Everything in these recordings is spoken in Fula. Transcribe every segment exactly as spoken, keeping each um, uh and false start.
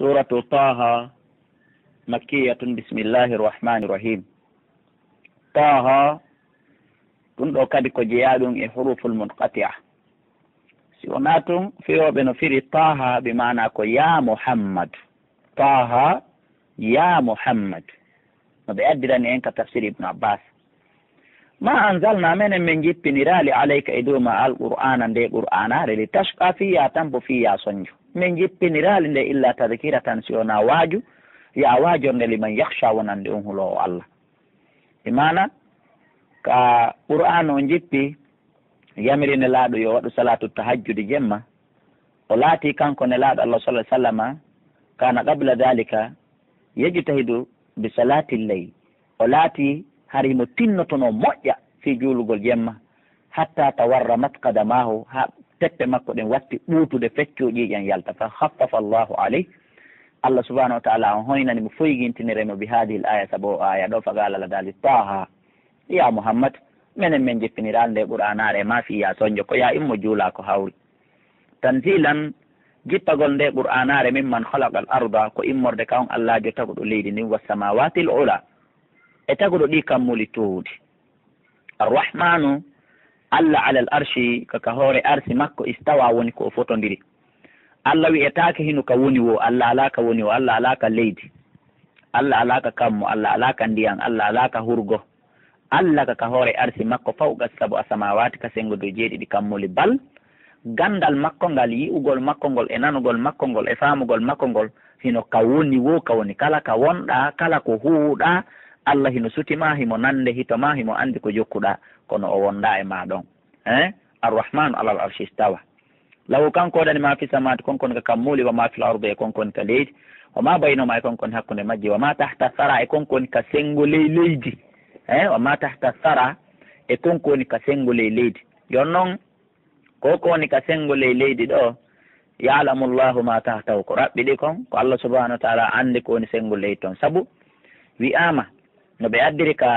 Suratu Taha, makkiyatun, bismillahi rahmani rahim. Taha, ɗum ɗo kadi ko jeyaa ɗum e huruful munqati'a. Si wonaa tun, fiyooɓe no firi Taha bi maana ko yaa Muhammad. Taha, yaa Muhammad. No ɓe addirani en ka tafsir Ibnu Abbas. Ma anzalna, menen min jippiniraali alayka e dow ma alqur'ana, nde qur'anaare, li tashqa, fii yaa tampo, fii yaa sonjo. Min jippiniraali nde illa tadhkiratan, si wonaa waaju, yaa waajorde, liman yakhsha, wonande on huloowo Allah. E maana, ka qur'an on jippi, yamiri nelaaɗo yo waɗu salatu tahajjudi jemma. O laati kanko nelaaɗo Allah sallallahu alaihi wasallama, kana qabla dhalika yajtahidu bi salati layl. O laati hari himo tinnotono moƴƴa fii juulugol jemma, hatta tawarramat qadamahu, ha teppe makko ɗen watti ɓuutude, feccoo ƴiiƴan yalta. Fa khaffafa Allahu alayh. Allah subhanahu wa ta'ala on hoynani mo, foygintinire mo bi hadhihi al-aya, sabu o aya ɗo, fa qala la dali Taha. Ya Muhammad, menen men jippiniraali nde qur'anaare ma fii yaa sonjo, ko yaa immo juula ko hawri. Tanzilan, jippagol nde qur'anaare, mimman khalaqa al-arda, ko immorde ka on Allaajo taguɗo leydi ndin, was samawati al-ula, e taguɗo ɗi kammuli toowuɗi. Arrahmanu, Allah alal arshi, ka, ka hoore arsi makko, istawa, woni ko o fotondiri. Allah wi'etaake hino ka woni wo, Allah alaa ka woni wo, Allah alaa ka leydi, Allah alaa ka kammu, Allah alaa ka ndiyan, Allah alaa ka hurgo. Allah ka, ka hoore arsi makko, fawqa sabu asamawati, ka sengo dow jeeɗiɗi kammuli, bal gandal makko ngal, yi'ugol makko ngol, e nanugol makko ngol, e faamugol makko ngol, hino ka woni wo, ka woni kala ka wonɗaa, kala ko huuɗaa, Allah hino suti ma, himo nande hito ma, himo andi ko jokkuɗaa, kono o wondaa e ma ɗon. Eh? Arrahmanu alal arshi istawa. Lahu, kanko wodani ma fi samawati, kon koni ka kammuli, wa ma fil ardi, e kon koni ka leydi, wa ma baynahuma, e kon koni hakkunde majji, wa ma tahta thara, e kon koni ka sengo ley leydi. Eh? Wa ma tahta thara, e kon koni ka sengo ley leydi. Yon non, ko ko woni ka sengo ley leydi ɗo, ya'lamu Allahu ma tahtahu, ko raɓɓiɗi kon, ko Allah subhanahu wa ta'ala andi ko woni sengo ley ton. Sabu wi'aama, no ɓe addiri ka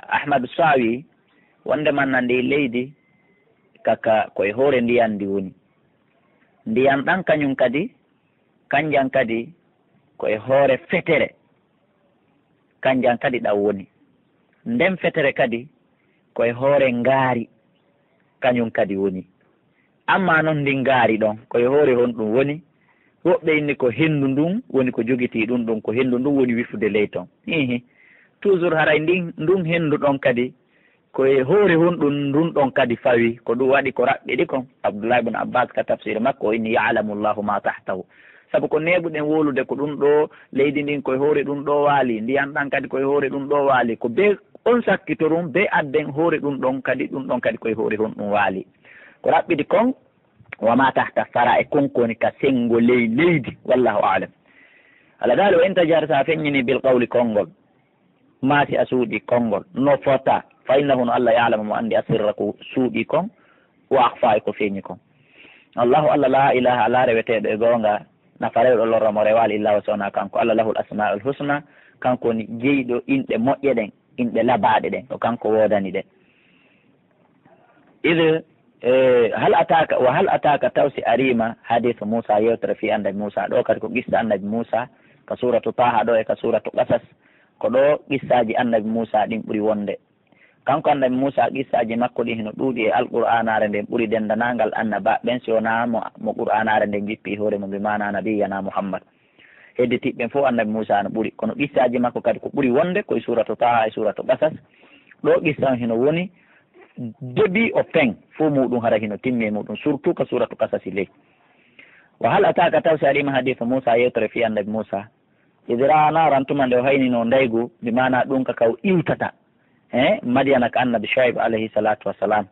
Ahmadu Sawi, wonde manna ndi leydi, ka, ka, ko e hoore ndiyan ndi woni. Ndiyan ɗan kañun kadi, kanjan kadi, ko e hoore fetere, kanjan kadi ɗan woni. Nden fetere kadi, ko e hoore ngaari, kañun kadi woni. Amma non ndin ngaari ɗon, ko e hoore honɗun woni? Woɓɓe inni ko hendu ndun woni ko jogitii ɗun ɗon, ko hendu ndun woni wifude ley ton. Hihi. Toujours haray ndin, ndun hendu ɗon kadi, ko e hoore honɗun ndun ɗon kadi fawi, ko ɗun waɗi ko raɓɓiɗi kon. Abdullah ibn Abbas ka tafsir makko, o inni, "Ya'lamu Allahu ma tahtahu." Sabu ko neeɓuɗen wowlude ko ɗun ɗo, leydi ndin ko e hoore ɗun ɗo waali, ndiyan ɗan kadi ko e hoore ɗun ɗo waali, ko be on sakkitorun, be adden hoore ɗun ɗon kadi, ɗun ɗon kadi ko e hoore honɗun waali. Ko raɓɓiɗi kon, wa ma tahta thara, e kon ko woni ka sengo ley leydi, wallahu a'lam. Allah daali, "Wa in tajhar", sa feññini, "bil qawli", konngol, maa si a suuɗi konngol, no fota, fa innahu, no Allah, ya'lamu, mo anndi, asirra, ko suuɗi kon, wa akhfa, e ko feeñi kon. Allahu, Allah, la ilaha, alaa reweteeɗo e goonga, nafa rewɗo lorra mo rewaali illa huwa, so wonaa kanko Allah, lahul asmaul husna, kanko woni jeyɗo inɗe moƴƴe ɗen, inɗe labaaɗe ɗen, ko kanko woodani ɗe. Id, eh, hal ataka, wa hal ataka, taw si ariima, hadithu Musa, yewtere fii annabi Musa, ɗo kadi ko qissa annabi Musa, ka suratu Taha ɗo e ka suratu Qasas, ko ɗo qissaaji annabi Musa ɗin ɓuri wonde. Kanko annabi Musa, qissaaji makko ɗin hino ɗuuɗi e Alqur'aanaare nden, ɓuri denndanangal annabaaɓe ɓen, si wonaa mo, mo Qur'aanaare nden jippi e hoore mum, bi maana nabiyyana Muhammad. Hedditiiɓe ɓen fof annabi Musa no ɓuri, kono qissaaji makko kadi ko ɓuri wonde ko e suratu Taha e suratu Qasas. Ɗo qissa on hino woni début au fin, fof muɗum hara hino timmi e muɗum, surtout ka suratu Qasas ley. Wa hal ataka, taw si ariima hadithu Musa, yewtere fii annabi Musa. Id ra'a naran, tuma nde o haynino ndaygu, bi maana ɗum ka kaw iwtata. He, Madiyana ka annabi Shuaib alayhi salatu wassalam.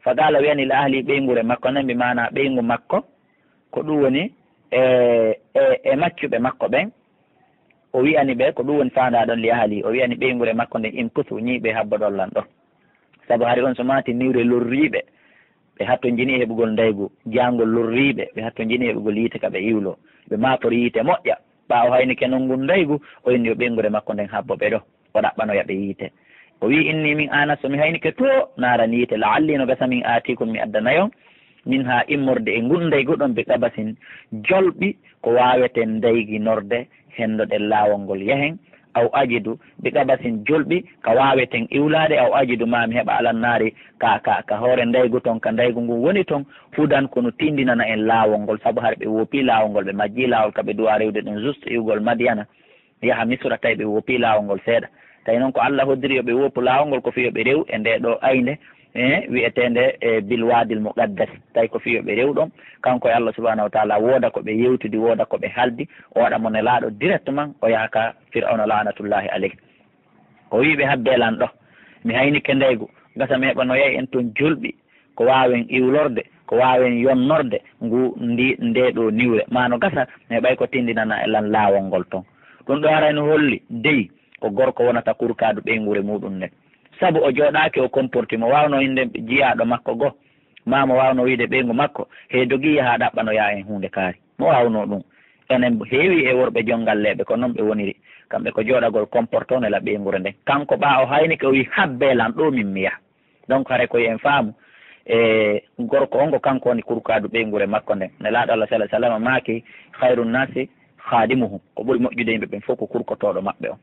Fa qala, wiyani li ahli, ɓeynguure makko nden, bi maana ɓeyngu makko, ko ɗum woni e, e, e maccuɓe makko ɓen. O wiyani ɓe, ko ɗum woni faandaa ɗon, li ahli. O wiyani ɓeynguure makko nden, imkuthu, ñiiɓe habbo ɗon lan ɗo. Sabu hari on so maati niwre lorriiɓe, ɓe hattonjini e heɓugol ndaygu, jaangol lorriiɓe, ɓe hattonjini e heɓugol yiite ka ɓe iwlo, ɓe maatori yiite moƴƴa. Ɓaawo haynike non ngun ndaygu, o inni yo ɓeynguure makko nden habbo ɓe ɗo, o ɗaɓɓanoya ɓe yiite. O wi'i, inni min anastu, mi haynike to, naaran yiite, la'alli, no gasa, min aatikum, mi addanayon, Min haa immorde e ngun ndaygu ɗon bi qabasin jolɓi ko waaweten ndayginorde henndoɗen laawol ngol yahen, aw ajidu bi qabasin jolɓi ka waaweten iwlaade, aw ajidu maa mi heɓa alannaari ka, ka, ka hoore ndaygu ton, ka ndaygu ngun woni ton, hudan ko no tindinana en laawol ngol, sabu har ɓe woopi laawol ngol, ɓe majji laawol ka ɓe duwa rewde ɗum juste iwgol Madiyana. Yaha Misra, tawi ɓe woopi laawol ngol seeɗa. Tawi noon ko Allah hoddiri yo ɓe woopu laawol ngol, ko fii yo ɓe rew e ndee ɗoo aynde, e wi'eteende, e, bil waadil muqaddas. Tawi ko fii yo ɓe rew ɗon, kanko e Allah subhanahu wa taala, wooda ko ɓe yewtidi, wooda ko ɓe haldi, o waɗa mo nelaaɗo directement, o yaha ka Fir'awna laanatullahi alayhi. O wi'i ɓe, "Habbee lan ɗo, mi haynike ndaygu, gasa mi heɓa no yahi en toon jolɓi, ko waawen iwlorde, ko waawen yonnorde ngu ndi, ndee ɗoo niwre. Maa no gasa mi heɓay ko tindinana e lan laawol ngol ton." Ɗum ɗo haray no holli dey ko gorko wonata kurkaadu ɓeynguure muuɗum nden. Sabu o jooɗaaki, o comporti mo waawno innde jiyaaɗo makko goo, maa mo waawno wi'ude ɓeyngu makko, "Hee, dogii yahaa ɗaɓɓanoyaa en huunde kaari." Mo waawno ɗum. Enen heewi e worɓe jonngalleeɓe, ko noon ɓe woniri. Kamɓe ko jooɗagol comporto nela ɓeynguure nden. Kanko ɓaa o haynike, o wi'i, "Habbee lan ɗoo min mi yaha." Donc, haray ko yo en faamu, e gorko on ko kanko woni kurkaadu ɓeynguure makko nden. Nelaaɗo Allah sallallaahu alayhi wa sallam maaki, "Khayru nnaasi khadimuhum." Ko ɓuri moƴƴude yimɓe ɓen fof ko kurkotooɗo maɓɓe on.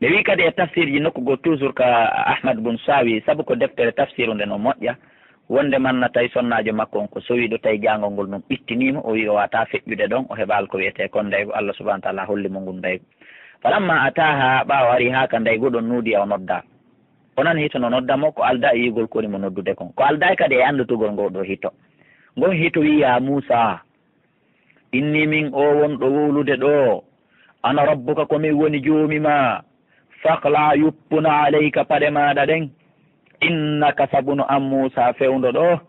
Ɓe wi'i kadi e tafsirji nokku goo, toujours ka Ahmad bun Sawi, sabu ko deftere tafsiru nden o moƴƴa, wonde manna tawi sonnaajo makko on ko sowiiɗo, tawi jaangol ngol non ɓittinii mo, o wi'i o waawataa feƴƴude ɗon, o heɓaali ko wi'etee kon ndaygu, Allah subhanahu wa taala holli mo ngun ndaygu. Falamma ataaha, ɓaawo ari haa ka ndaygu ɗon, nuudiya, o noddaa. O nani hito no nodda mo, ko aldaa e wi'ugol ko woni mo noddude kon. Ko aldaa kadi e anndutugol ngol ɗoo hito. Ngon hito wi'i, "Yaa Muusaa, inni min oo wonɗo wowlude ɗoo, ana rabbuka, ko min woni joomi maa. Fakhla', yuppuna, alayka, paɗe maaɗa ɗen. Innaka, sabu no an Muusaa fewndo ɗoo,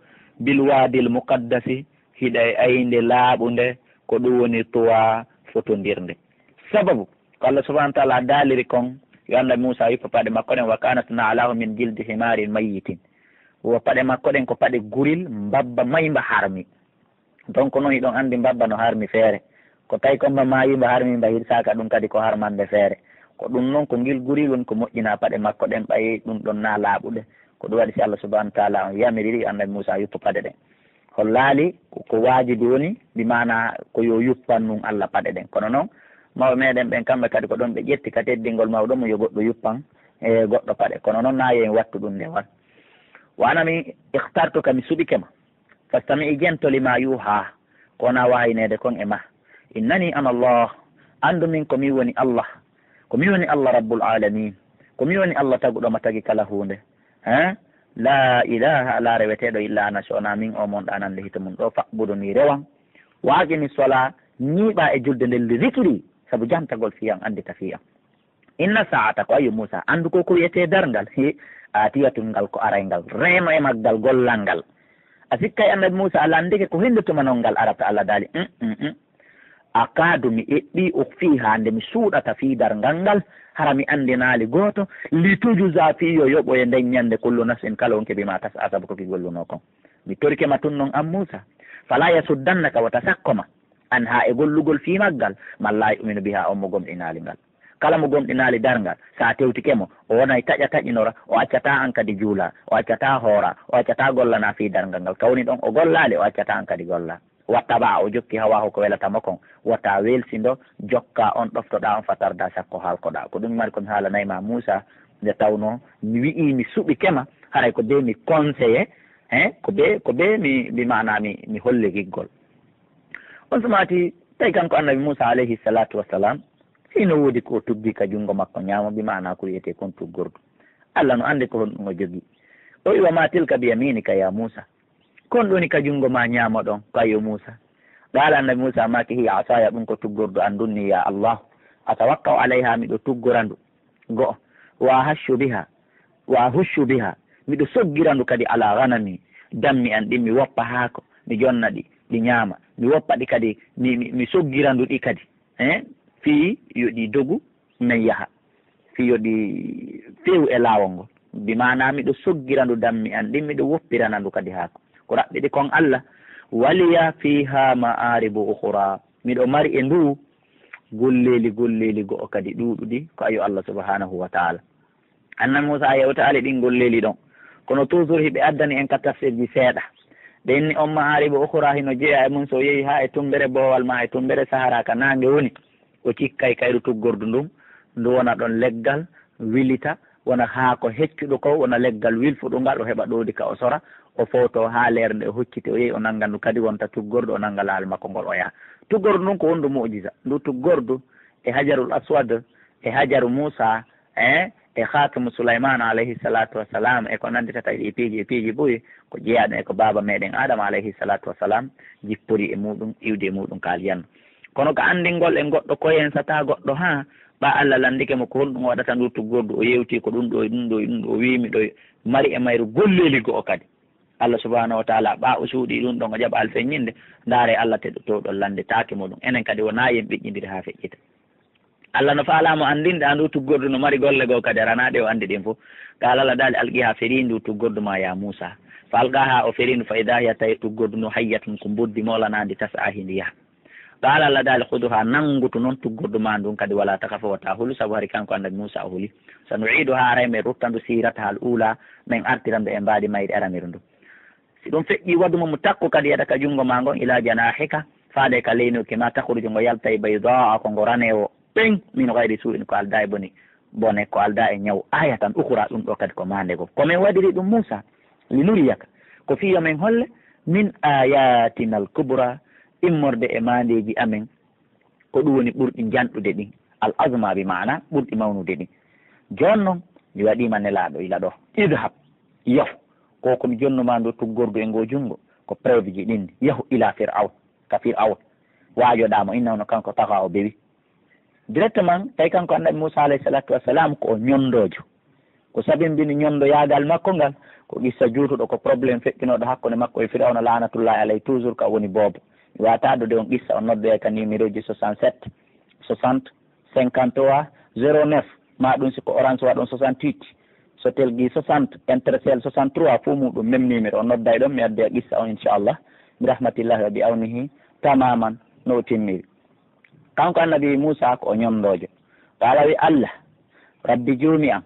bil waadil muqaddasi, hiɗa e aynde laaɓunde, ko ɗum woni Tuwaa fotondirnde." Sababu ko Allah subhanahu wa taala daaliri kon, yo Annabi Muusaa yuppa paɗe makko ɗen, "wa kaanat na'lahu min jildi himaarin mayyitin." Wo paɗe makko ɗen ko paɗe guril mbabba maymba harmi. Donc, noon hiɗon anndi mbabba no harmi feere. Ko tawi ko mba maayimba harmimba hirsaaka, ɗum kadi ko harmande feere. Ko ɗum noon, ko ngil guril woni ko moƴƴinaa paɗe makko ɗen, ɓay ɗum ɗon na laaɓuɗe. Ko ɗum waɗi si Allah subhanahu wa taala on yamiriri Annabi Muusaa yuppa paɗe ɗen. Hollaali ko, ko waajibi woni, bi maana ko yo yuppan nun Allah paɗe ɗen. Kono noon, mawɓe meɗen ɓen kamɓe kadi ko ɗon ɓe ƴetti ka teddingol mawɗo mo yo goɗɗo yuppan, e, goɗɗo paɗe. Kono noon na yo en wattu ɗum nde wan. Wa ana mi ikhtartuka, mi suɓike ma. Fastami', jento, lima yuha, ko wona wahayineede kon e ma. Innani ana Allah, anndu min ko min woni Allah. Ko min woni Allah Rabbul Alamin. Ko min woni Allah taguɗo ma tagi kala huunde. Hein? La ilaha, alaa reweteeɗo illa ana, so wonaa min o mon ɗaanande hito mum ɗo, fa'buduni, rewan. Wa aqimi sola, ñiiɓa e julde nden, li zikri, sabu jantagol fii an, anndita fii an. Inna sa'ata, ko ayo Muusa, anndu ko ko wiyetee darngal, he, atiyatun, ngal ko arayngal, reeno e maggal, gollal ngal. A sikkay Annabi Muusa, a lanndike ko henndu tuma non ngal arata, Allah daali, "Mm, mm, mm. Akaadu, mi eɓɓii, ukhfiha, nde mi suuɗata fii darngal ngal, hara mi anndinaali gooto, litujza, fii yo yoɓoye nden ñannde, kullu nafsin, kala on keɓi ma tas'a, sabu ko ki gollunoo kon. Mi torike ma tun non an Muusa. Fala yasuddannaka, wota sakko ma, anha, e gollugol fii maggal, man la yu'minu biha, on mo gomɗinaali ngal." Kala mo gomɗinaali darngal, so a tewtike mo, o wonay taƴa taƴinora, o accataa an kadi juula, o accataa hoora, o accataa gollana fii darngal ngal. Ka woni ɗon o gollaali, o accataa an kadi golla. Wattaba'a, o jokki hawaahu ko welata mo kon. Wota welsindo, jokka on ɗoftoɗaa on, fatarda, sakko halkoɗaa. Ko ɗum mari ko mi haalanay ma Muusa, nde tawnoo mi wi'ii mi suɓike ma, haray ko bee mi conseillé, hein, ko bee, ko bee mi, bi maanaa mi, mi holli giggol. On sumaati, tawi kanko Annabi Muusa alayhi salatu wassalam, hino woodi ko o tuggi ka junngo makko ñaamo, bi maanaa ko wiyetee kon tuggordu. Allah no anndi ko honɗum o jogii. O wi'i, "Wa ma tilka bi yaminika ya Muusa." Kon ɗoni ka junngo ma ñaamo ɗon, ko ayo Muusa. Qaala, Annabi Muusa maaki, "Hiya asaya, ɗum ko tuggordu an ndun ni, ya Allah. Atawakkau alayha, miɗo tuggora ndu. Go'o. Wa ahushu biha, wa ahushu biha, miɗo soggira ndu kadi ala ganami, dammi an ɗin, mi woppa haako, mi jonna ɗi, ɗi ñaama, mi woppa ɗi kadi, mi, mi, mi soggira ndu ɗi kadi, eh, fii yo ɗi dogu, men yaha, fii yo ɗi few e laawol ngol." Bi maanaa miɗo soggira ndu dammi an ɗin, miɗo woppirana ndu kadi haako. Ko raɓɓiɗi kon Allah, "Waliya fiha ma'aribu ukhra." Miɗo mari e ndu golleeli, golleeli go'o kadi ɗuuɗuɗi, ko ayo Allah subhanahu wa ta'ala. Annabi Muusa yewtaali ɗin golleeli ɗon. Kono toujours hiɓe addani en ka tafsirji seeɗa. Ɓe inni on ma'aribu ukhra hino jeyaa e mum, so o yehi haa e tummbere boowal maa e tummbere Sahara ka naange woni, o cikkay kayru tuggordu ndun, ndu wona ɗon leggal, wilita, wona haako heccuɗo ko, wona leggal wilfuɗo ngal, o heɓa ɗowdi ka o sora, o fowto haa leere nde o hucciti, o yehi o nannga ndu kadi wonta tuggordu, o nannga laawol makko ngol o yaha. Tuggordu ndun ko wonndu mu'jiza, ndu tuggordu e Hajarul Aswad, e Hajaru Muusa, e, e Khatamu Sulaymaan alayhi salaatu wa salaam, e ko nannditata e ɗii piiji, e piiji buy, ko jeyaa ɗum e ko baaba meɗen Aadama alayhi salaatu wa salaam jippori e muɗum, iwdi e muɗum ka aljanna. Kono ka anndingol en goɗɗo ko yensataa goɗɗo haa, ɓaa Allah lanndike mo ko honɗum o waɗata ndu tuggordu, o yewti ko ɗum ɗo e ɗum ɗo e ɗum ɗo, o wi'i miɗo mari e mayru golleeli go'o kadi. Allah subhanahu wa ta'ala, ɓaa o suuɗii ɗum ɗon, o jaɓaali feññinde, ndaaree Allah teɗɗotooɗo lannditaake mo ɗum. Enen kadi wonaa yen ɓiƴƴindiri haa feƴƴita. Allah no faalaa mo anndinde a ndu tuggordu no mari golle goo kadi, aranaa ɗe o anndi ɗin fof. Qaala Allah daali, alqihaa, ferii ndu tuggordu maa yaa Muusaa. Fa alqaahaa, o ferii ndu, fa idaa hiya, tawi tuggordu ndu, hayyatun, ko mboddi moolanaandi, tas'aa, hindi yaha. Qaala Allah daali, khuduhaa, nanngutu non tuggordu maa ndun kadi, walaa takhaf, wota hulu, sabu hari kanko annabi Muusaa o huli. Sanu'iiduhaa, haray men rutta ndu, siiratahaa al-uulaa, men artira ndu e mbaadi mayri araniri ndun. Si ɗum feƴƴii, wad'u mo takku kadi yadaka junngo maa ngon, ilaa janaahika, faade ka leynuki maa, takhruj, ngo yaltay, baydaa'a, ko ngo raneewo, peng, min ghayri suu'in, ko aldaa e boni, bone, ko aldaa e ñaw, aayatan ukhraa, ɗum ɗoo kadi ko maande goo. Ko men waɗiri ɗum Muusaa, linuriyaka, ko fii yo men holle, min aayaatinal kubraa, immorde e maandeeji amen, ko ɗum woni ɓurɗi njanɗude ɗin, al azmaa, bi maana ɓurɗi mawnude ɗin. Jooni non, mi waɗii ma nelaaɗo ila ɗoo. Idhab, yahu. Ko ko mi jonnu maa ndu tuggordu e ngoo junngo, ko preuve ji ɗin. Yahu ila Fir'awn, ka Fir'awn. Waajoɗaa mo, innahu, no kanko, taghaa, o bewi. Directement, tawi kanko annabi Muusaa alayhi salaatu wa salaam ko o ñonndoojo. Ko sabimbini ñonndo yaagal makko ngal, ko qissa juutuɗo, ko problème feƴƴunooɗo hakkunde makko e Fir'awna, laanatullaahi alayhi, toujours ka woni boobo. Mi waawataa addude on qissa, on noddoya ka numéro ji soixante-sept, soixante, cinquante-trois, zéro neuf, maa ɗum si ko Orange waɗon soixante-huit, Sotelgi soixante, Intercell soixante-trois, fof muɗum même numéro, on nodday ɗon, mi addoya qissa on, inchallah, bi rahmatillahi wa bi awnihi, tamaman, no o timmiri. Kanko annabi Muusaa ko o ñonndoojo. Qaala, wi Allah, Rabbi, Joomi am,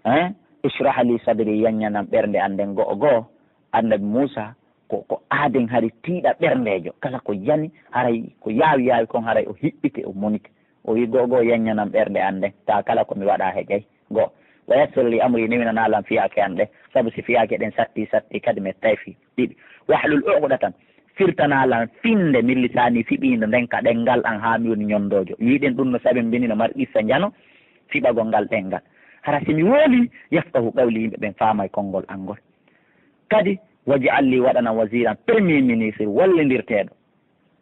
Hein? Ishrah li sadri, yanñanam ɓernde an nden. Go'o goo, annabi Muusaa ko, ko aaden hari tiiɗa ɓerndeejo. Kala ko yani, haray ko yaawi yaawi kon, haray o hiɓɓike, o monike. O wi, go'o goo, yanñanam ɓernde an nden. Taa kala ko mi waɗa heƴay. Go'o. Wa yassir li amri, newinanaa lan fiyaake an ɗen. Sabu si fiyaake ɗen satti, satti kadi mettay fii. Ɗiɗi. Wahlul uqdatan, firtanaa lan finnde min lisaani, fiɓiinde nden ka ɗenngal an haa mi woni ñonndoojo. Yiɗen ɗum no sabimbini no mari qissa njano fiɓagol ngal ɗenngal. Hara si mi woolii, yafqahu qawli, yimɓe ɓen faamay konngol an ngol. Kadi, waj'al li, waɗanam, waziran, premier ministre, wallindirteeɗo.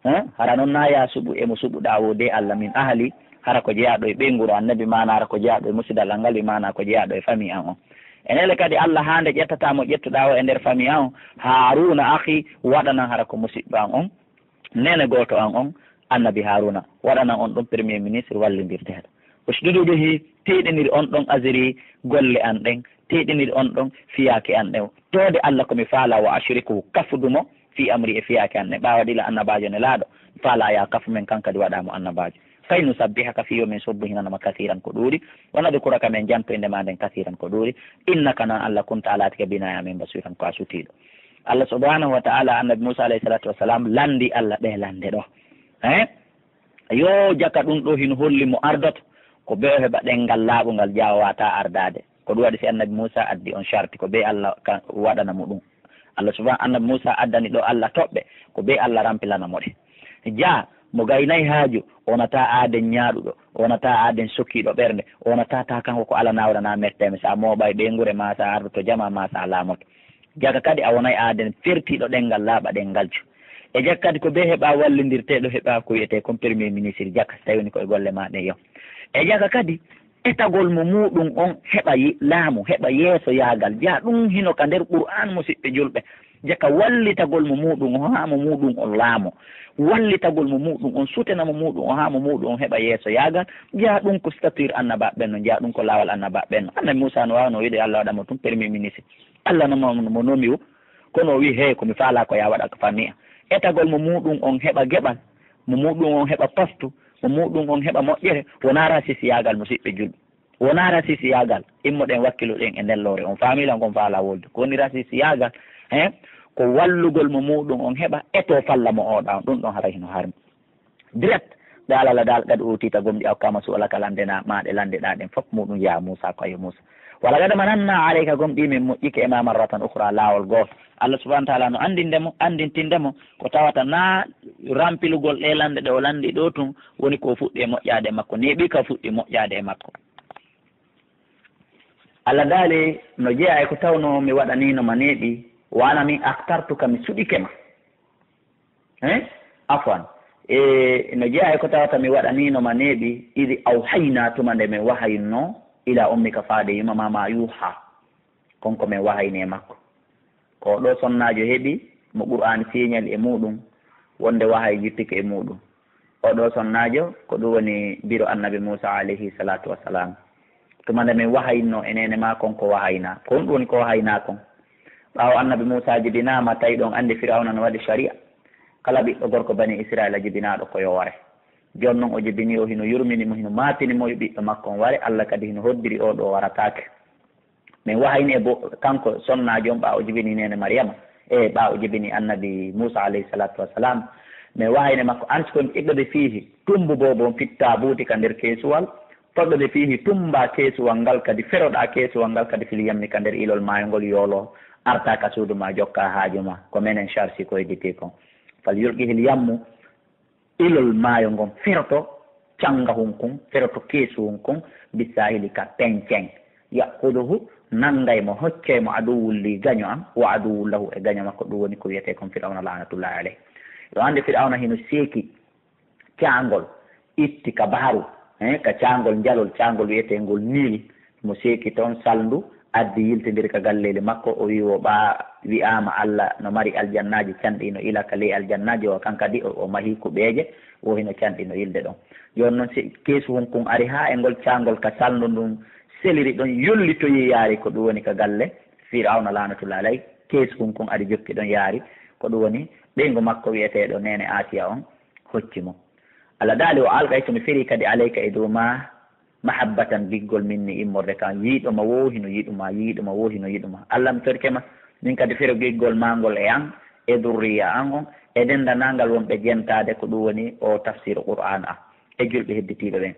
Hein? Hara non na ya suɓu e mo suɓuɗaa woo de Allah, min ahli, hara ko jeyaaɗo e ɓeynguure annabi, maana hara ko jeyaaɗo e musidal an ngal, e maana ko jeyaaɗo e famille an on. E nele kadi Allah, haa nde ƴettataa mo ƴettuɗaa o e nder famille an on, Haaruuna akhi, waɗanan hara ko musiɗɗo an on, neene gooto an on, annabi Haaruuna, waɗanan on ɗon premier ministre wallindirteeɗo. Ushdud bihi, teeɗinir on ɗon azri, golle an ɗen, teeɗinir on ɗon fiyaake an ɗen. Toode Allah ko mi faalaa, wa ashrikhu, kafudu mo, fii amri, e fiyaake an ɗen. Ɓaawo ɗila annabaajo nelaaɗo, faalaa ya kafu men, kan kadi waɗaa mo annabaajo. Kay nusabbihaka, fii yo min subbuhinana ma, kasiiran, ko ɗuuɗi. Wa nadhkuraka, men jantoyde ma nden, kasiiran, ko ɗuuɗi. Innaka, an Allah, kunta, a laatike, binaa, e amen, basiiran, ko a sutiiɗo. Allah subhanahu wa ta'ala, annabi Muusaa alayhi salaatu wa salaam, lanndii Allah ɗee lannde ɗoo. Hein? Yo jaka ɗum ɗoo hino holli mo ardoto, ko bee o heɓa ɗenngal laaɓungal, jaawataa ardaade. Ko ɗum waɗi si annabi Muusaa addi on sharti, ko bee Allah ka waɗana mo ɗum. Allah subhanahu, annabi Muusaa addani ɗoo Allah toɓɓe, ko bee Allah rampilana mo ɗe. Jaa, mo gaynay haaju, o wonataa aaden ñaaɗuɗo, o wonataa aaden sokiiɗo ɓernde, o wonataa taa kanko ko alanaa waɗanaa mettee, mi sa mooɓay ɓeynguure, maa sa ardoto jamaa, maa sa laamoto. Jaka kadi a wonay aaden fertiiɗo ɗenngal laaɓa ɗenngaljo. E jaka kadi ko bee heɓa wallindirteeɗo, heɓa ko wiyetee kon premier ministre jaka, si tawi woni ko e golle maa ɗen yo. E jaka kadi etagol mo muuɗum on heɓa yi-, laamu, heɓa yeesoyaagal. Jaa ɗum hino ka nder Qur'aan, musiɓɓe julɓe. Jaka wallitagol mo muuɗum on haa mo muuɗum on laamo. Wallitagol mo muuɗum on, sutena mo muuɗum on haa mo muuɗum on heɓa yeesoyaagal. Jaa ɗum ko stature annabaaɓe ɓen non, jaa ɗum ko laawol annabaaɓe ɓen non. Annabi Muusaa no waawno wiide Allah waɗa mo tun premier ministre. Allah no mo, mo nomi o, kono o wi'i, "Hey, ko mi faalaa ko yaa waɗa ka famille am." Etagol mo muuɗum on heɓa geɓal, mo muuɗum on heɓa poste, mo muuɗum on heɓa moƴƴere, wonaa rasisiyaagal, musiɓɓe julɓe. Wonaa rasisiyaagal. Immoɗen wakkiloɗen e nden lowre. On faamii lan ko mi faalaa wolde. Ko woni rasisiyaagal? Hein? ko wallugol mo muɗum on heɓa, e to falla mo oɗa on, ɗum ɗon haray hino harmi. Direct, qala la dal qad utita, gomɗi a hokkama su'alaka, lande na, ma ɗe landeɗa ɗen fof muɗum ya Musa, ko ayo Musa. Wala qad mananna alayka, gomɗi min moƴƴike e ma marratan ukhra, laawol gooto. Allah subhanahu wa ta'ala no andinde mo, andintinde mo, ko tawata na rampilugol ɗe lande ɗe o landi ɗo tun woni ko fuɗɗi e moƴƴaade e makko, neeɓi ka fuɗɗi moƴƴaade e makko. Allah daali no jeyaa e ko tawno mi waɗaniino ma neeɓi, wa ana min akhtartuka, mi suɗike ma. Hein? Afwan. E, no jeyaa e ko tawata mi waɗaniino ma neeɓi, idi awhayna, tuma nde min wahayinno, ila ummika, faade yumma ma, ma yuha. Kon ko min wahayni e makko. Ko ɗo sonnaajo heɓi mo Qur'aani feeñani e muɗum, wonde wahayi jippike e muɗum. O ɗo sonnaajo, ko ɗum woni biro Annabi Muusa alayhi salaatu wa salaam. Tuma nde min wahayinno e neene maa kon ko wahayna. Ko honɗum woni ko wahayna kon? Ɓaawo Annabi Muusa jibinaama, tawi ɗon anndi Firawna no waɗi shari'a. Kala ɓiɗɗo gorko Bani Israila jibinaaɗo ko yo ware. Jooni non o jibini, o hino yurmini mo, hino maatini mo yo ɓiɗɗo makko on ware. Allah kadi hino hoddiri o ɗo warataake. Min wahayni e bo-, kanko sonnaajo on ɓaawo jibini neene Maryama, e ɓaawo jibini Annabi Muusa alayhi salaatu wa salaam. Min wahayni makko, an ko iqdi fiihi, tumbu boobo on fit taabuuti ka nder keesuwal, faqdi fiihi, tumba keesuwal ngal kadi, feroɗa keesuwal ngal kadi fil yammi ka nder ilol maayo ngol, yoolo arta ka suudu ma, jokka haaju ma, ko menen charge ko hedditi kon. Fal yulqihil yammu, ilol maayo ngon feroto cangahun kun, feroto keesuhun kun, bisaahili ka pencen. Ya'khuduhu, nanngay mo, hoccay mo, aduwwun lii, gaño am, wa aduwwun lahu, e gaño makko, ɗum woni ko wiyetee kon Firawna laanatullaahi alayhi. Yo annde Firawna hino seeki caangol, itti ka baharu, eh, ka caangol njalol, caangol wiyeteengol Niil, mo seeki toon salndu, addi yiltindiri ka galleeli makko, o wi'i wo ɓaa wi'aama Allah no mari aljannaaji canɗi no ila ka ley aljannaaji o, kan kadi o, o mahi kuɓeeje, wo hino canɗi no ilde ɗon. Jooni noon si keesuhun kun ari haa e ngol caangol ka salndu ndun seliri ɗon, yollitoyi yaari ko ɗum woni ka galle Firawna laanatullaahi alayhi, keesuhun kun ari jokki ɗon yaari, ko ɗum woni ɓeyngu makko wi'eteeɗo Neene Asiya on hocci mo. Allah daali, wa alqaytu, mi firi kadi, alayka, e dow ma, mahabbatan, giggol minni immorde kan, yiɗo ma wo hino yiɗu ma, yiɗo ma wo hino yiɗu ma. Allah mi torike ma, min kadi firo giggol ma ngol e an, e durriya an on, e dendanangal wonɓe jentaade, ko ɗum woni o tafsir Qur'an an, e julɓe hedditiiɓe ɓen.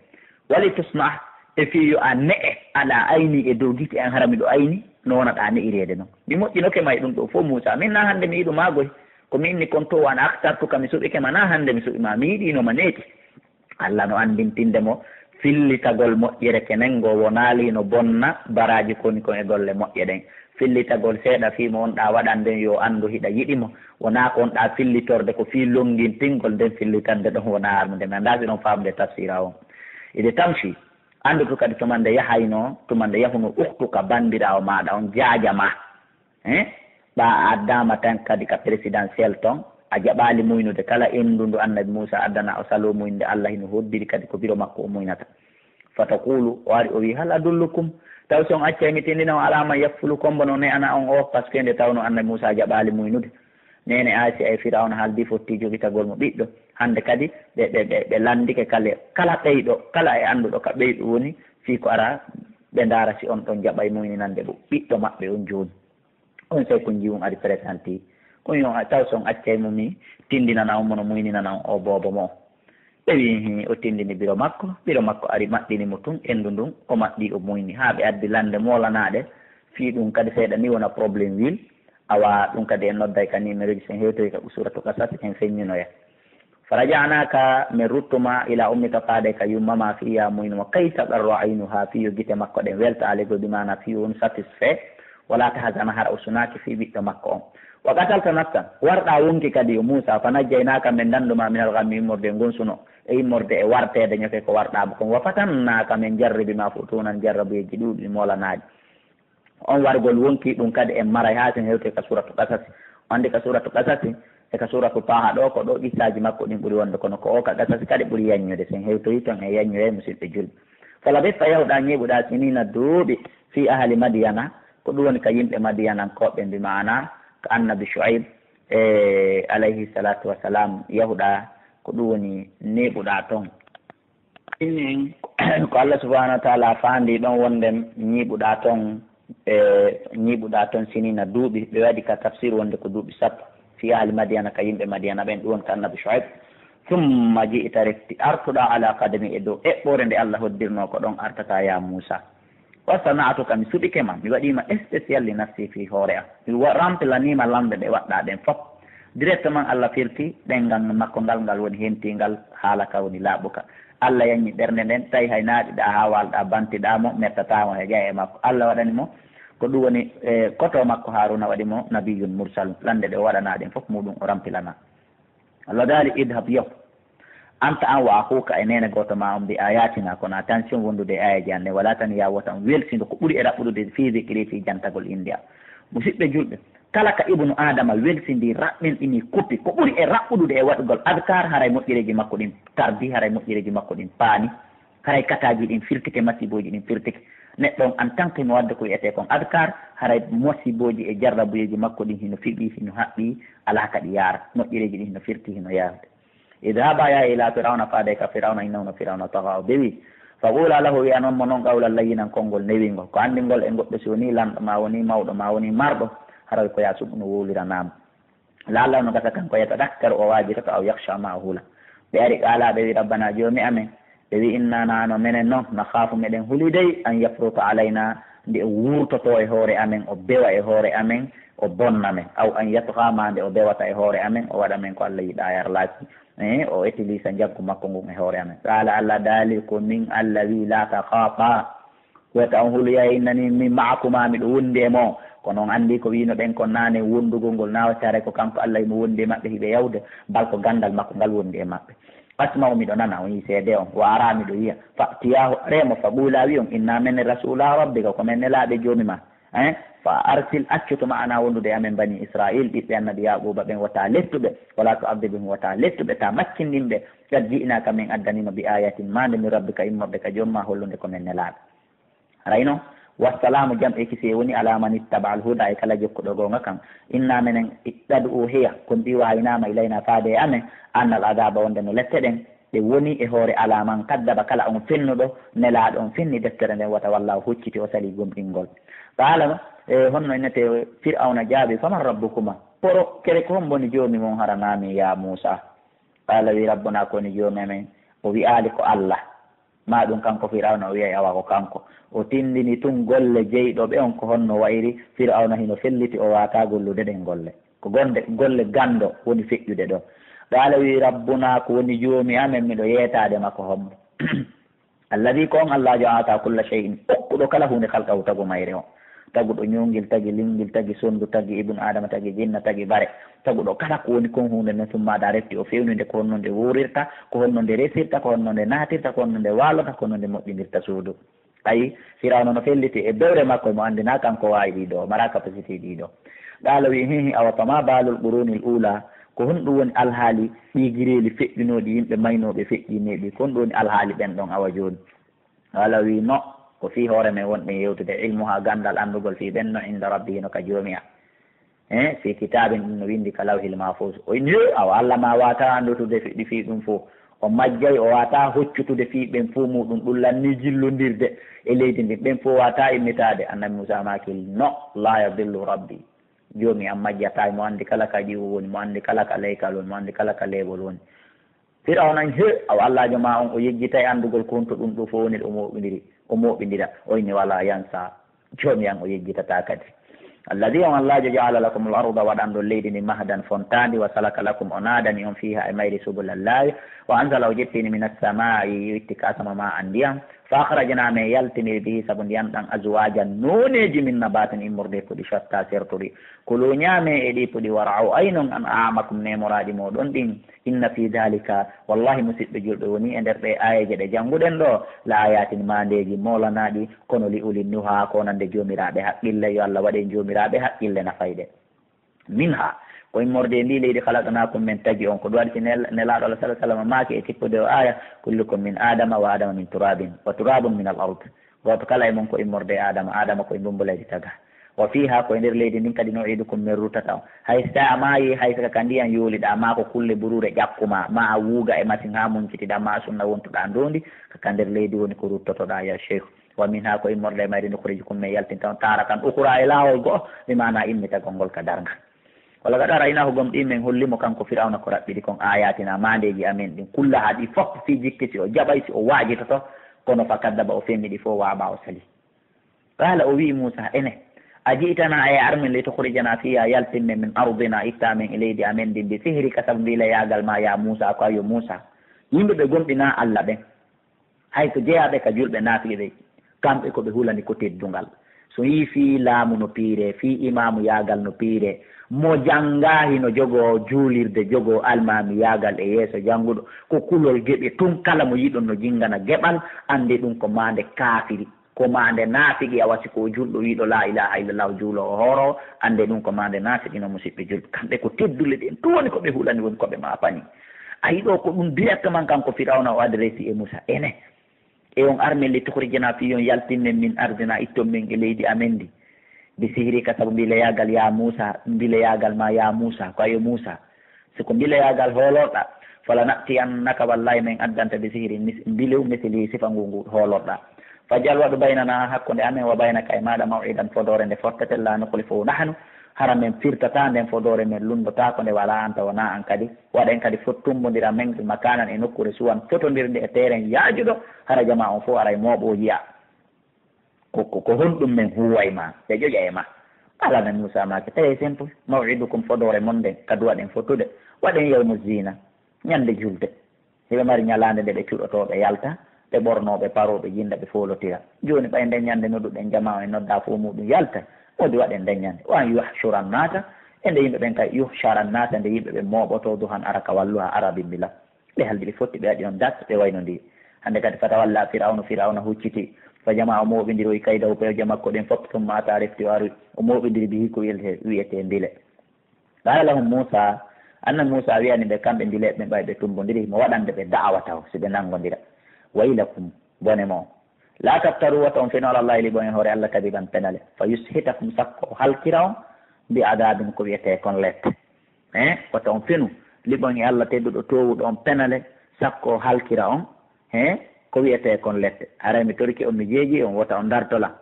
Wali tusna, e fii yo a ne'e, ala ayni, e dow gite an, hara miɗo ayni, no wona ɗa ne'ireede non. Mi moƴƴinoke ma e ɗum ɗo fof, Muusa, min na hannde mi yiɗu ma goy. Ko mi inni kon to, wa ana akhtartuka, mi suɓike ma, na hannde mi suɓi ma, mi yiɗino ma neeti. Allah no anndintinde mo fillitagol moƴƴere kenen ngo wonaali no bonna baraaji koni kon e golle moƴƴe ɗen. Fillitagol seeɗa fii mo wonɗaa waɗande yo anndu hiɗa yiɗi mo. Wonaa ko wonɗaa fillitorde ko fii lonngintingol nden fillitande ɗon wonaa harmunde. Mi anndaa si ɗon faamude tafsira on. Ide tamshi, anndu to kadi tuma nde yahayno, tuma nde yahuno ukhtuka banndiraawo maaɗa on jaaja ma. Hein? Ɓa a addaama tan kadi ka présidentiel ton, a jaɓaali muynude kala endu ndu Annabi Muusa addana o saloo muynude, Allah hino hoddiri kadi ko biro makko o muynata. Fataqulu, o ari o wi, hal adullukum, taw si on accay mi tindina on ala man yakfulu, kombo no ne'ana on o, parce que nde tawno Annabi Muusa jaɓaali muynude. Neene Asiya e Firawna haaldi fotti jogitagol mo ɓiɗɗo. Hannde kadi ɓe, ɓe, ɓe, ɓe lanndike kala, kala ɓeyɗo, kala e annduɗo ka ɓeyɗo woni, fii ko ara ɓe ndaara si on ɗon jaɓay muyninande ɓo-, ɓiɗɗo maɓɓe on jooni. On sey ko njiwun ari presenti. Ko yo a taw son accay mo mi tindinana on mo no muyninana on o boobo mo. Ɓe wi'i, "Hii, o tindini biro makko." Biro makko ari maɗɗini mo tun, endu ndun, o maɗɗi, o muyni. Haa ɓe addi lande moolanaɗe. Fii ɗum kadi seeɗa ni wona problème wil. Awa ɗum kadi en nodday ka numéro ji, sen hewtoy ka suratu Qasas, en feññinoya. Faraja'naka, min ruttuma ila ummika, faade ka yumma ma, fii ya muynu mo, kay taqarra aynuha, fii yo gite makko ɗen welta, alegol bi maana fii yo on satisfait, wala tahzana, hara o sunaaki fii ɓiɗɗo makko on. Wa qatalta nafsan, warɗa wonki kadi yo Muusa, fa najjaynaka, min danduma minal ghammi, immorde ngon suno, e immorde e warteede ñoke ko warɗa mo kon. Wa fatannaka, min jarribi ma futunan, jarrabuyeeji ɗuuɗi molanaaji. On wargol wonki ɗum kadi en maray haa sen hewtoy ka suratu Qasasi. O anndi ka suratu Qasasi e ka suratu Taaha ɗo, ko ɗo qissaaji makko ɗin ɓuri wonde, kono ko o ka Qasasi kadi ɓuri yaññude. Sen hewtoyi ton en yaññoyay, musidɓe julɓe. Falabista, yahuɗa, ñiiɓuɗa, sinina, duuɓi, fii ahali Madiyana, ko ɗum woni ka yimɓe Madiyanankooɓe, bi maana ka annabi Shu'ayb, e alayhi salatu wassalam, yahuɗa, ko ɗum woni neeɓuɗa ton. Inin, ko Allah subhanahu wa ta'ala faandi ɗon wonde ñiiɓuɗa ton, E ñiiɓuɗaa toon sinina duuɓi, ɓe waɗi ka tafsir wonde ko duuɓi sappo. Fi ahli Madiyana, ka yimɓe Madiyana ɓen, ɗum woni ka annabi Shuaib. Summa ji'ta, refti artuɗaa, ala qadami, e dow eɓɓoore nde Allah hoddirnoo ko ɗon artataa, ya Muusa. Wa sana'tu ka, mi suɓike ma, mi waɗii ma spécial li nafsi, fii hoore am. Mi wa-, remplaniima lamɓe ɓe waɗɗaa ɓen fof. Directement Allah firti ɗemngal makko ngal, ngal woni hentiingal, haala ka woni laaɓuka. Allah yañi ɓernde nden, tawi hay naaɗiɗaa haa waalɗaa, bantiɗaa mo, mettataa mo he ƴaye makko. Allah waɗani mo ko ɗum woni, e, koto makko Haaruna waɗi mo nabiyyun mursal. Lande ɗe o waɗanaa ɗen fof muɗum o remplana. Allah daali, idhab, yahu. Anta, an, wa akhuka, e neene gooto maa on, bi ayatina, kono attention wondude e aayeeje an ɗen, wala taniya, wota on welsindo ko ɓuri e raɓɓuɗude, fi dhikri, fi jantagol innde am. Musidɓe julɓe, kala ka ibnu Adama welsindii, raɓɓinɗinii, kuppi, ko ɓuri e raɓɓuɗude e waɗugol adkar, haray moƴƴereeji makko ɗin tardi, haray moƴƴereeji makko ɗin paani, haray kataaji ɗin firtike, masibooji ɗin firtike. Neɗɗo on, en tant que mo wadde ko wi'etee kon adkar, haray masibooji e jarrabuyeeji makko ɗin hino fiɓii, hino haɓɓii, alaa ka ɗi yaara. Moƴƴereeji ɗin hino firti, hino yaarde. Idhaba, yaha ila Fir'auna, faade ka Fir'auna, innahu, no Fir'auna, tagha, o bewi. Faqula lahu, wi'anon mo non qawlan layyinan, konngol newingol. Ko anndingol e goɗɗo, si wonii lanɗo ma, wonii mawɗo ma, wonii marɗo, haray ko ya suɓu no wowliranaama. La'allahu, no gasa kanko, yatadakkaru, o waajitoto, aw yakhsha, ma o hula. Ɓe ari, qala, ɓe wi, rabbana, joomi amen, ɓe wi, inna, nano menen non, nakhafu, meɗen huli dey, an yafruta alayna, nde o wurtoto e hoore amen, o bewa e hoore amen, o bonna men, aw an yatgha, ma nde o bewata e hoore amen, o waɗa men ko Allah yiɗaa yarlaaki, eh, o etilisa njaggu makko ngun e hoore amen. Qala, Allah daali, ko min Allah wi, la takhafa, wota on hulu, ya innani, mi ma'akuma, miɗo wondi e mon. Kono on anndi ko wiino ɗen kon naane, wondugol ngol, na waccaare ko kanko Allah himo wondi e maɓɓe, hiɓe yawde, bal ko ganndal makko ngal wondi e maɓɓe. Asma'u, miɗo nana, on yii seede on, wa ara, miɗo yi'a. Fa'tiyahu, aree mo, faqula, wi'on, inna, menen, rasula rabbika, ko men nelaaɓe joomi ma. Eh? Fa arsil, accu to ma'ana wondude e amen bani Israil, ɓiɓɓe annabi Yaquba ɓen, wota lettu ɓe, wala tu'adhibhum, wota lettu ɓe, ta maccindin ɓe. Qad ji'naka, min addaniima, bi ayatin, maande, min rabbika, immorde ka joom ma, hollude ko men nelaaɓe. Aray non, wassalamu, jam e kisiyee woni ala man ittaba'al huda, e kala jokkuɗo goonga kan. Inna, menen, qad uhiya, kon ɗi wahaynaama ilayna, faade e amen, annal adaba, wonde no lette ɗen, ɗe woni e hoore ala man kaddaba, kala on fennuɗo, nelaaɗo on fenni deftere nden, wata walla o hucciti, o sali gomɗingol. Qala, e honno innete, Fir'auna jaabi, faman rabbukuma? Poro, kere ko hombo woni joomi mon hara naami, ya Muusa? Qala, wi, rabbuna ko woni joomi amen, o wi'aali ko Allah. Ma ɗum kanko Fir'auna o wi'ay awa ko kanko. O tindini tun golle jeyɗo ɓe on ko honno wa'iri, Fir'auna hino felliti, o waataa gollude ɗen golle. Ko gonde, golle ganndo woni feƴƴude ɗo. Qala, wi, rabbuna ko woni joomi amen, miɗo yeetaade ma ko hombo? Alladhi, ko on Allaajo, a'ta kulla shay'in, okkuɗo kala huunde, khalqahu, tagu mayre on. Taguɗo ñawngel, tagi linngel, tagi sonndu, tagi ibnu Adama, tagi jinna, tagi bare. Taguɗo kala ko woni kon huunde nden, summa ada, refti o fewninde ko honno nde wuurirta, ko honno nde resirta, ko honno nde naatirta, ko honno nde waalata, ko honno nde moƴƴindirta suudu. Ayi, Firawna no felliti e bewre makko, mo anndinaa kanko waawi ɗii ɗoo, maraa capacité ɗii ɗoo. Qala, wi, hihi, awa fama balul qurunil ula, ko honɗum woni alhaali ɗii gireeli feƴƴunooɗi, yimɓe maynooɓe feƴƴineeɓi, ko honɗum woni alhaali ɓen ɗon awa jooni? Qala, wi, no, ko fii hoore men wonɗen yewtude, ilmuha, ganndal anndugol fii ɓen no, inda rabbi, hino ka joomi am. Eh, fii kitaabin, ɗum no winndi ka lawhil mahfuz. O inni, he, awa Allah ma waataa anndutude fi-, ɗi fii ɗum fof. O majjay, o waataa hoccutude fii ɓen fof muɗum, ɗum lannii jillondirde e leydi ndin. Ɓen fof waataa immitaade. Annabi Muusaa maaki, no, la yadillu rabbi. Joomi am majjataa, mo anndi kala ka ƴiwo woni, mo anndi kala ka leykal woni, mo anndi kala ka leeɓol woni. Firawna, he, awa Allaajo ma on, o yejjitay anndugol ko honto ɗum ɗo fof woni, o mooɓindiri, o mooɓindira. O inni, wala yansa, Joomi an o yejjitataa kadi. Alladhi, on Allaajo, ja'ala lakumul arda, waɗanɗo leydi ndi, mahdan, fontaandi, wa salaka lakum, o naadani on, fiha, e mayri, subulal, laawi, wa anzala, o jippini, minas samaa'i, o itti ka asama, ma'an, ndiyam, fa akhrajna, men yaltiniri, bihi, sabu ndiyam ɗam, azwaajan, nooneeji, min nabaatin, immorde e puɗi, shatta, sertuɗi, kulu, ñaame e ɗi puɗi, war'au, aynon, an'aamakum, neemoraaɗi mooɗon ɗin. Inna fi dhalika, wallahi, musiɓɓe julɓe, woni e nder ɗee aayeeje ɗe jannguɗen ɗoo, la ayatin, maandeeji moolanaaɗi, kono li uli nuha, ko wonande joomiraaɓe haqqille, yo Allah waɗ en joomiraaɓe haqqille nafayɗe. Minha, ko immorde e ndii leydi, khalaqnakum, men tagi on. Ko ɗum waɗi si nel-, Nelaaɗo Allah, sallallahu alaihi wasallam, maaki e tippude o aaya, kullukum min Adama wa Adama min turabin wa turabun min al ard. Gooto kala e mon ko immorde e Aadama, Aadama ko e mbummbu leydi tagaa. Wa fiihaa, ko e nder leydi ndin kadi, nu'iidukum, min ruttata on. Hay so tawii a maayii, hay so ka ndiyan yooliɗaa, maa ko kulle buruure ƴakku maa, maa a wuuga e masiŋ haa muncitiɗaa, maa sunna wontuɗaa ndoondi, ka, ka nder leydi woni ko ruttotoɗaa, ya sheykh. Wa minha, ko immorde e mayri, nukhrijukum, min yaltinta on, taratan ukhra, e laawol go'o, bi maana immitagol ngol ka darngal. Wala qad araynaahu, gomɗii men holli mo kanko Firawna ko raɓɓiɗi kon, ayatina, maandeeji amen ɗin, kullaha, ɗi fof, fii jikki si o jaɓay, si o waajitoto, kono fa kaddaba, o fenni ɗi fof, wa aba, o sali. Qala, o wi'i Muusa, ene, a ji'tana, a e ar men, li tukhrijana, fii yo a yaltin men, min ardina, itta men e leydi amen ndin, bi sihrika, sabu mbilayaagal ma, ya Muusa, ko a yo Muusa. Yimɓe ɓe gomɗinaa Alla ɓen, hay ko jeyaaɓe ka julɓe naafiqi ɓe, kamɓe ko ɓe hulani ko teddungal. So yii fii laamu no piiree, fii imaamuyaagal no piiree, mo janngaa hino jogoo juulirde, jogoo almaamiyaagal e yeeso jannguɗo, ko kulol geɓe tun, kala mo yiɗon no jinngana geɓal, anndee ɗun ko maande kaafiri, ko maande naafiqi, awa si ko o julɗo wi'uɗo laa ilaaha illallah, juuloowo hooroowo, anndee ɗun ko maande naafiqi no musiɓɓe julɓe. Kamɓe ko teddule ɗen, tun woni ko ɓe hulani, woni ko ɓe maapani. A yiɗo ko ɗun directement kanko Firawna o adresse e Muusa, ene. E on armel li tukhrijana, fii yo on yaltin men, min ardina, itton men e leydi amen ndi. Bi sihrika, sabu mbilayaagal ya Muusa, mbilayaagal ma ya Muusa, ko a yo Muusa. Si ko mbilayaagal hoolorɗaa, fala na'tiyannaka, wallahi men addanta, bi sihrin, mis-, mbilew, misli, sifa ngu ngu hoolorɗaa. Faj'al, waɗu, baynana, hakkunde amen, wa baynaka, e maaɗa, maw'idan, fodoore nde fottetee, la nukhlifuhu nahnu, hara men firtataa nden fodoore, men lunndotaako nde, wala anta, wonaa an kadi. Waɗen kadi fot-, tummbondira men, makanan, e nokkuure, suwan, fotondirnde, e teeren yaajuɗo, hara jamaa on fof aray mooɓoo yi'a. Ko, ko, ko honɗum men huuway ma, ɓe ƴoƴa e ma? Qala, Annabi Muusa maaki, très simple, maw'idukum, fodoore mon nden, ka duwaɗen fottude, waɗen yawmu zina, ñande julde. Hiɓe mari ñalaande nde ɓe cuɗotoo, ɓe yalta, ɓe ɓornoo, ɓe paroo, ɓe jinda, ɓe foolotira. Jooni, ɓay nden ñande nodduɗen jamaa on, en noddaa fof muɗum yalta, woodi waɗen nden ñande. Wa an yuhshura nnaasa, e nde yimɓe ɓen kay, yuhshara nnaasa, nde yimɓe ɓen mooɓotoo, duhan, ara ka walluha, ara bimbila. Ɓe haldi, ɓe fotti, ɓe waɗi on date, ɓe waynondiri. Hannde kadi, fatawalla Firawnu, Firawna hucciti, fa jamaa, o mooɓindiroyi kaydahu, pewje makko ɗen fof, summa ata, refti o aroyi, o mooɓindiri bihi, ko wiyetee, wiyetee mbile. Qala lahum Muusa, Annabi Muusa wi'ani ɓe, kamɓe mbileeɓe ɓen, ɓay ɓe tummbondiri, mo waɗande ɓe da'awa taw, si ɓe nanngondira. Waylakum, bone mon. La taftaru, wata on fenu, ala Allahi, liɓon e hoore Alla, kadiban, penale. Fa yushitakum, sakko o halkira on, bi adabin, ko wiyetee kon lette. Hein? Wata on fenu, liɓon e Alla tedduɗo toowuɗo on penale, sakko o halkira on. Hein? Ko wiyetee kon lette. Haray mi torike on, mi jeeji on, wota on darto lan.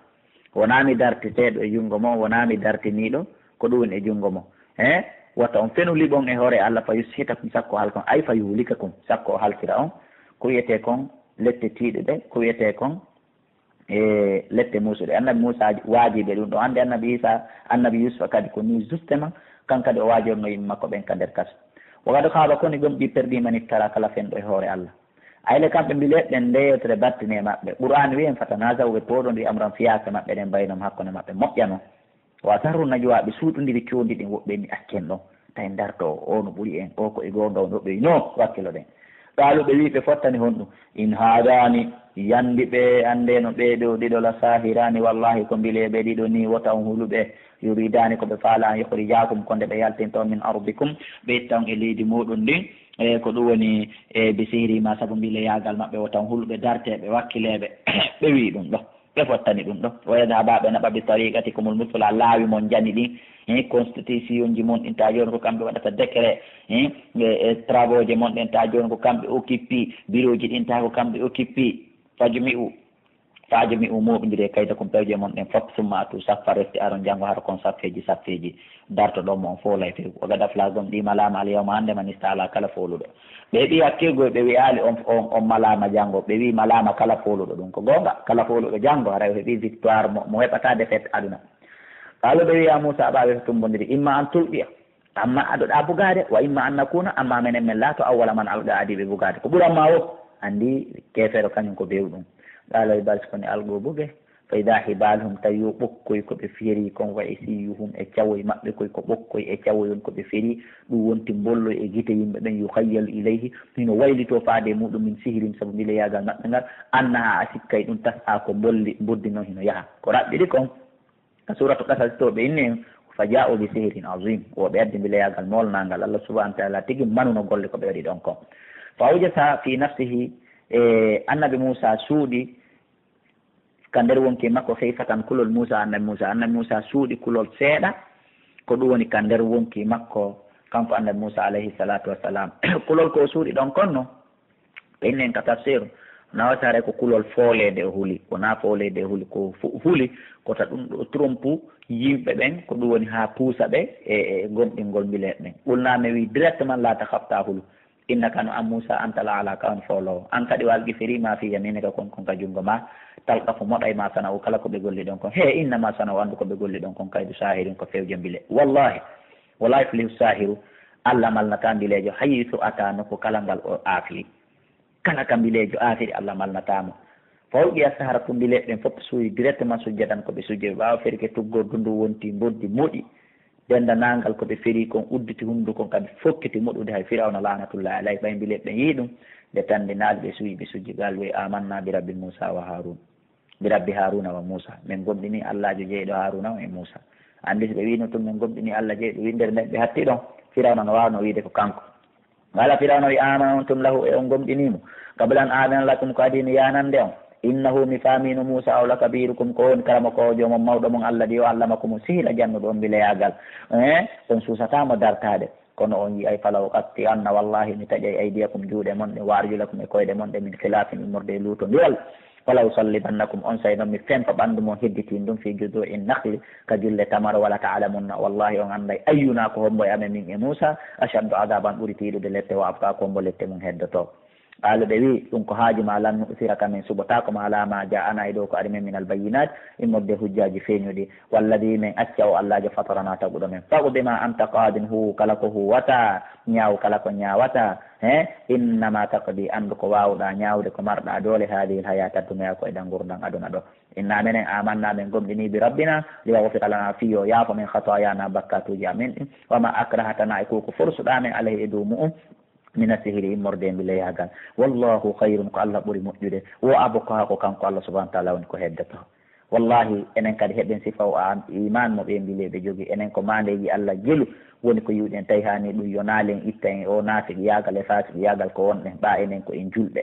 Wonaa mi darteteeɗo e junngo mon, wonaa mi dartiniiɗo ko ɗun woni e junngo mon. Hein? Wata on fenu, liɓon e hoore Alla, fa yushitakum, sakko o halka on, ay fa yuhlikakum, sakko o halkira on. Ko wiyetee kon lette tiiɗuɗe, ko wiyetee kon e lette muusuɗe. Annabi Muusa waajii ɓe ɗun ɗon. Hannde Annabi Iisa, Annabi Yuusufa kadi ko nii justement, kan kadi o waajorno yimɓe makko ɓen ka nder kaso. Wa qad khaaba, kono gomɗii perdii, man iftara, kala fenɗo e hoore Alla. Ay le, kamɓe mbileeɓe ɓen, nde yewtere battini e maɓɓe. Qur'aana wi'i en, fatanaza'u, ɓe pooɗondiri, amran, fiyaake maɓɓe ɗen, baynahum, hakkunde maɓɓe, moƴƴa non. Wa asarru najwa, ɓe suuɗondiri condi ɗin, woɓɓe inni, accen ɗon. Tawi darto o, o no ɓuri en, o ko e goonga, o no ɓey, no wakkilo ɗen. Qaalu, ɓe wi'i, ɓe fottani honɗum? In haadaani, yandi ɓe, annde no ɓee ɗoo ɗiɗo, la saahiraani, wallahi ko mbileeɓe ɗiɗo nii, wota on hulu ɓe. Yuridaani, ko ɓe faala, an yukhrijaakum, ko nde ɓe yaltinta on, min ardikum, ɓe itta on e leydi muɗum ndin, e ko ɗum woni, e bi sihrihima, sabu mbileyaagal maɓɓe, wota on hulu ɓe, dartee ɓe, wakkilee ɓe. Ɓe wi'i ɗum ɗo. Ɓe fottani ɗum ɗo. Wa yadhaba, ɓe naɓa, bi tariqatikumul musla, laawi mon njani ɗin. Hein, constitution ji mon ɗin, ta jooni ko kamɓe waɗata décret. Hein, e, e travaux ji mon ɗin, ta jooni ko kamɓe occupé. Bureau ji ɗin, ta ko kamɓe occupé. Fajmi'u, fajmi'u, mooɓindire, kaydakum, pewje mon ɗen fof. Summa atu saffa, refti aron janngo hara kon saffeeji, saffeeji. Darto ɗon mo on foolay few. Wa qad aflaha, gomɗii malaama, al yawma, hannde, man ista'la, kala fooluɗo. Ɓe heɓi hakkilgol, ɓe wi'aali on, on, on malaama janngo. Ɓe wi'i malaama kala fooluɗo. Ɗum ko goonga, kala fooluɗo janngo, haray o heɓi victoire, mo, mo heɓataa défaite aduna. Qaalu, ɓe wi'i, ya Muusa, ɓaawo ɓe tumbondiri, imma an tulqiya, amma aɗo ɗaa bugaade, wa imma an nakuna, amma menen men laato, awwala man alqa, adi ɓe bugaade. Ko ɓuran ma wo, anndi keefeero kañum ko bewɗum. Qaala, bal, ko ni alqu, buge. Fa idaa hibaaluhum, tawi yo ɓokkoy ko ɓe fiyeri kon, wa isiyuhum, e cawoy maɓɓe koy, ko ɓokkoy e cawoy on ko ɓe fiyeri, ɗum wonti mbolloy e gite yimɓe ɓen, yukhayyalu ilayhi, hino waylitoo faade e muɗum, min sihrihim, sabu mbileyaagal maɓɓe ngal, annaha, a sikkay ɗum, tas'a, ko mbolli, mboddi non hino yaha. Ko raɓɓiɗi kon, ka suuratu Qasas to ɓe inni, fa jaa'u bi sihrin azim, wo ɓe addi mbileyaagal moolnaangal, Allah subhanahu wa ta'ala tigi manuno golle ko ɓe waɗi ɗon kon. Fa awjasa fi nafsihi, e Annabi Muusa suuɗi, ka nder wonki makko, khifatan, kulol Muusa, Annabi Muusa. Annabi Muusa suuɗi kulol seeɗa, ko ɗum woni ka nder wonki makko, kanko Annabi Muusa alayhi salatu wassalam. Kulol ko o suuɗi ɗon kon no, ɓe inni en ka tafsiru, Nawata haray ko kulol fooleede o huli, wonaa fooleede o huli, ko fu-, huli ko ta ɗum ɗo trompe yimɓe ɓen, ko ɗum woni haa puusa ɓe e, e gomɗingol mbileeɓe ɓen. Qulnaa, men wi directement, laa takhaf, taa hulu. Innaka, no an Muusa, antal a'laa, ka woni fooloowo. An kadi, wa alqi, firi, maa fii yamiinika, kon, kon ka junngo maa. Talqafu, moɗay, maa sana'uu, kala ko ɓe golli ɗon kon. He, innamaa sana'uu, anndu ko ɓe golli ɗon kon, kaydu saahirin, ko fewje mbile. Wallaahi, wa laa yuflihu saahiru, Alla malnataa mbileejo, haysu ataa, nokku kala ngal o aafiri. Kala ka mbileejo aafiri, Alla malnataa mo. Fa ulqiya saharatu, mbileeɓe ɓen fof suuyi directement sujjadan, ko ɓe sujjooɓe. Ɓaawo ferike tuggordu ndu wonti mboddi moɗi, denndanangal ko ɓe feri kon udditi hunduko kon, kadi fokkiti moɗude, hay Firawna laanatullaahi alayhi. Ɓay mbileeɓe ɓen yi'i ɗum, ɓe tanndinaali, ɓe suuyi, ɓe sujji, qaaluu, wi, aamannaa bi rabbi Muusaa wa Haaruun. Bi rabbi Haaruuna wa Muusaa. Men gomɗini Allaajo jeyɗo Haaruuna on e Muusaa. Anndi si ɓe wi'ino tun, men gomɗini Alla jeyɗo winndere nden, ɓe hatti ɗon. Firawna no waawno wi'ude ko kanko. Qaala, Firawna wi, aamantum lahu, e on gomɗini mo? Qabla an aadana lakum, ko adii mi yaanande on. Innahu, mi faamiino Muusaa, o lakabiirukum, ko woni karamokoojo mon mawɗo mon Alla ɗi, o allamakumu sihra, jannuɗo on mbileyaagal. Eh, on suusataa mo dartaade. Kono on yi'ay, fala uqatti'anna, wallaahi mi taƴay aydiyakum, juuɗe mon ɗen, wa arjulakum, e koyɗe mon ɗen, min khilaafin, immorde e luutondiral. Wala usallibannakum, onsay non mi fempa ɓanndu mon hedditin ɗum, fi judu'i nakhli, ka julle tamaro, wala ta'lamunna, wallaahi on annday, ayyuna, ko hombo e amen min e Muusaa, ashaddu adaaban, ɓuri tiiɗude lette, wa abqa, ko hombo lette mum heddotoo. Qaalu, ɓe wi, ɗum ko haaju ma, lan nu'siraka, min suɓotaako ma, ala ma ja'ana, e dow ko ari men, minal bayyinaat, immorde hujjaaji feeñuɗi, walladii, men acca o Allaajo, fatarana, taguɗo men. Faqdi ma anta qaadin, huuw kala ko huuwataa, ñaaw kala ko ñaawataa. He, innama taqdi, anndu ko waawuɗaa ñaawde, ko marɗaa doole, haadihil hayaata dunya, ko e ɗan ngurndan aduna ɗo. Inna menen, amanna, men gomɗini, bi rabbina, liyaghfira lana, fii yo yaafo men, khataayana, bakkatuuji amen ɗin, wa ma akrahtana, e ko ko forsuɗaa men, alayhi, e dow mu'um, mina sihri, immorde e mbileyaagal. Wallahu khayrun, ko Allah ɓuri moƴƴude. Wa abqa, ko kanko Allah subhanahu wa ta'ala woni ko heddoto. Wallahi, enen kadi heɓen sifa o an iman mo ɓe mbile ɓe jogi. Enen ko mandeji Allah jelu woni ko yiwɗen, tawi hani ɗum yonalen itta en o nafiqiyaagal e fasiqiyaagal ko wonɗen. Ɓa enen ko en julɓe.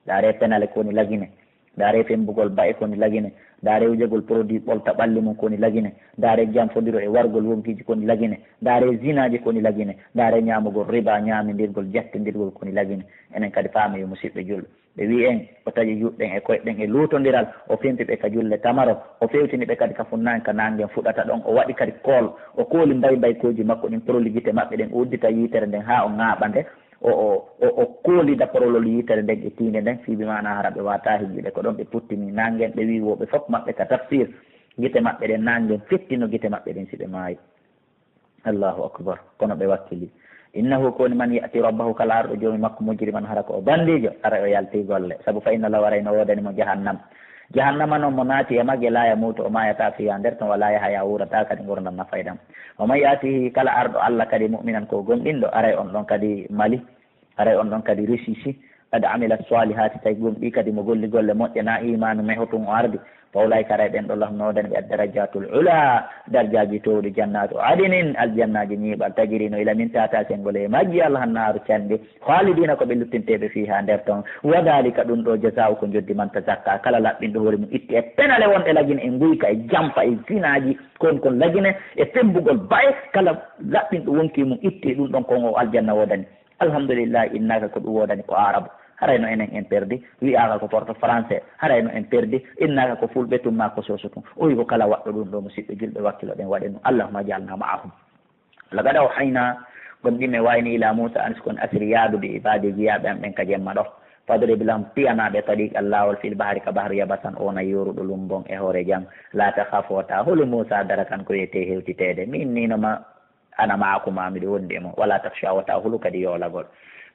Ndaare penale ko woni lagine. Ndaare fembugol ba'e ko woni lagine. Ndaare wujagol produit ɓolta ɓalli mum ko woni lagine. Ndaare janfodiro e wargol wonkiji ko woni lagine. Ndaare zinaji ko woni lagine. Ndaare ñamugol riba, ñamindirgol, jattindirgol ko woni lagine. Enen kadi faama yo musiɓɓe julɓe. Ɓe wi en, o taƴi juuɗe ɗen e koyɗe ɗen e luutondiral, o fempi ɓe ka julle tamaro, o fewtini ɓe kadi ka funnanke ka nangen fuɗata ɗon, o waɗi kadi kool, o kooli mbaymbaykoji makko ɗin, poroli gite maɓɓe ɗen, o uddita yiitere nden haa o ŋaaɓa nde, o, o, o, o koolida porolol yiitere nden e tiinde nden, fii bi maana hara ɓe wata hijjude. Ko ɗon ɓe puttini nangen, ɓe wi woɓɓe fof maɓɓe ka tafsir, gite maɓɓe ɗen nangen fettino gite maɓɓe ɗen si ɓe maayi. Allahu akbar. Kono ɓe wakkili. Innahu, ko woni, man ya'ti rabbahu, kala arɗo joomi makko, mujriman, hara ko o bandiijo, ara o yalti golle. Sabu fa inna lahu, aray no woodani mo jahannam. Jahannama non mo naati e magge, la yamuutu, o maayata fiha nder ton, wala yahaya, o wuurata kadi ngurndan nafayɗam. Wa man ya'tihi, kala arɗo Allah kadi, mu'minan, ko gomɗinɗo, aray on ɗon kadi mali. Haray on ɗon kadi resisi, qad amila salihati, tawi gomɗi kadi mo golli golle moƴƴe, na imanu meho tun o ardi. Fa ulaika, haray ɓen ɗon, lahum, no woodani ɓe, ad-darajatul ula, darjaaji towɗi, jannatu adnin, aljannaji ñiiɓal, tajri no ila min tahtiha, sengol e majji, al-anharu, canɗi, khalidina, ko ɓe luttinteɓe, fiha, nder ton. Wa dhalika, ɗum ɗo, jaza'u, ko joddi, man tazakka, kala laɓɓinɗo hoore mum itti e penale wonɗe lagine, e nguyka, e jamfa, e zinaji, kon kon lagine, e fembugol ba'e, kala laɓɓinɗo wonki mum itti e ɗum ɗon, kon o aljanna woodani. Alhamdulillah, innaka ko ɗum woodani ko Aarabu. Haray no enen en perdi, wi'aaka ko porto français, haray no en perdi, innaka ko fulɓe tun maa ko soso tun. O wi ko kala waɗɗo ɗum ɗo, musiɓɓe julɓe, wakkilo ɗen waɗe ɗum. Allahumma ij'alna ma'ahum. Laqad awhayna, gomɗi men wayni, ila Musa, an sukun asri, yaadude ibadi, jiyaaɓe am ɓen ka jemma ɗo. Fadrib lahum, piyana ɓe, tariq, al laawol, fil bahri, ka bahru, yabasan, o wona yoruɗo, lumbon e hoore jam. La takhaf, wota hulu, Musa, darakan, ko wiyetee hewtiteede. Min ni no ma Ana ma'akuma, miɗo wondi e mon. Wala takhsha, wota hulu kadi yoolagol.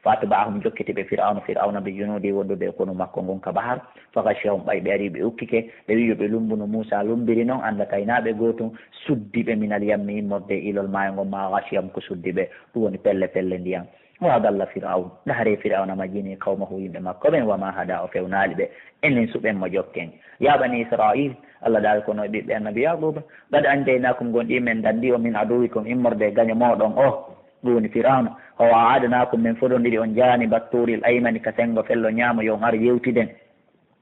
Fa atba'ahum, jokkiti ɓe Fir'awna, Fir'awna bi junudi, wondude e konu makko ngun ka bahar. Fa ghashiyahum, ɓay ɓe ari ɓe ukkike, ɓe wi yo ɓe lumbu no Musa lumbiri non, annda kay na ɓe gootun, suddi ɓe minal yammi, immorde e ilol maayo ngon, ma ghashiyahum, ko suddi ɓe, ɗum woni pelle pelle ndiyan. Wa adalla Fir'awn, ndaare Fir'awna majjini qawmahu, yimɓe makko ɓen, wa ma hada, o fewnaali ɓe. Enen suɓen mo jokken. Ya bani Isra'il, Allah daali kono e ɓiɓɓe annabi Yaquba, qad anjaynakum, gonɗi men dandi on, min aduwikum, immorde e gaño mooɗon o, ɗum woni Fir'awna. Wa wa'adnakum, men fodondiri on, janiba turil aymani, ka sengo fello ñaamo, yo on ar yewtiden.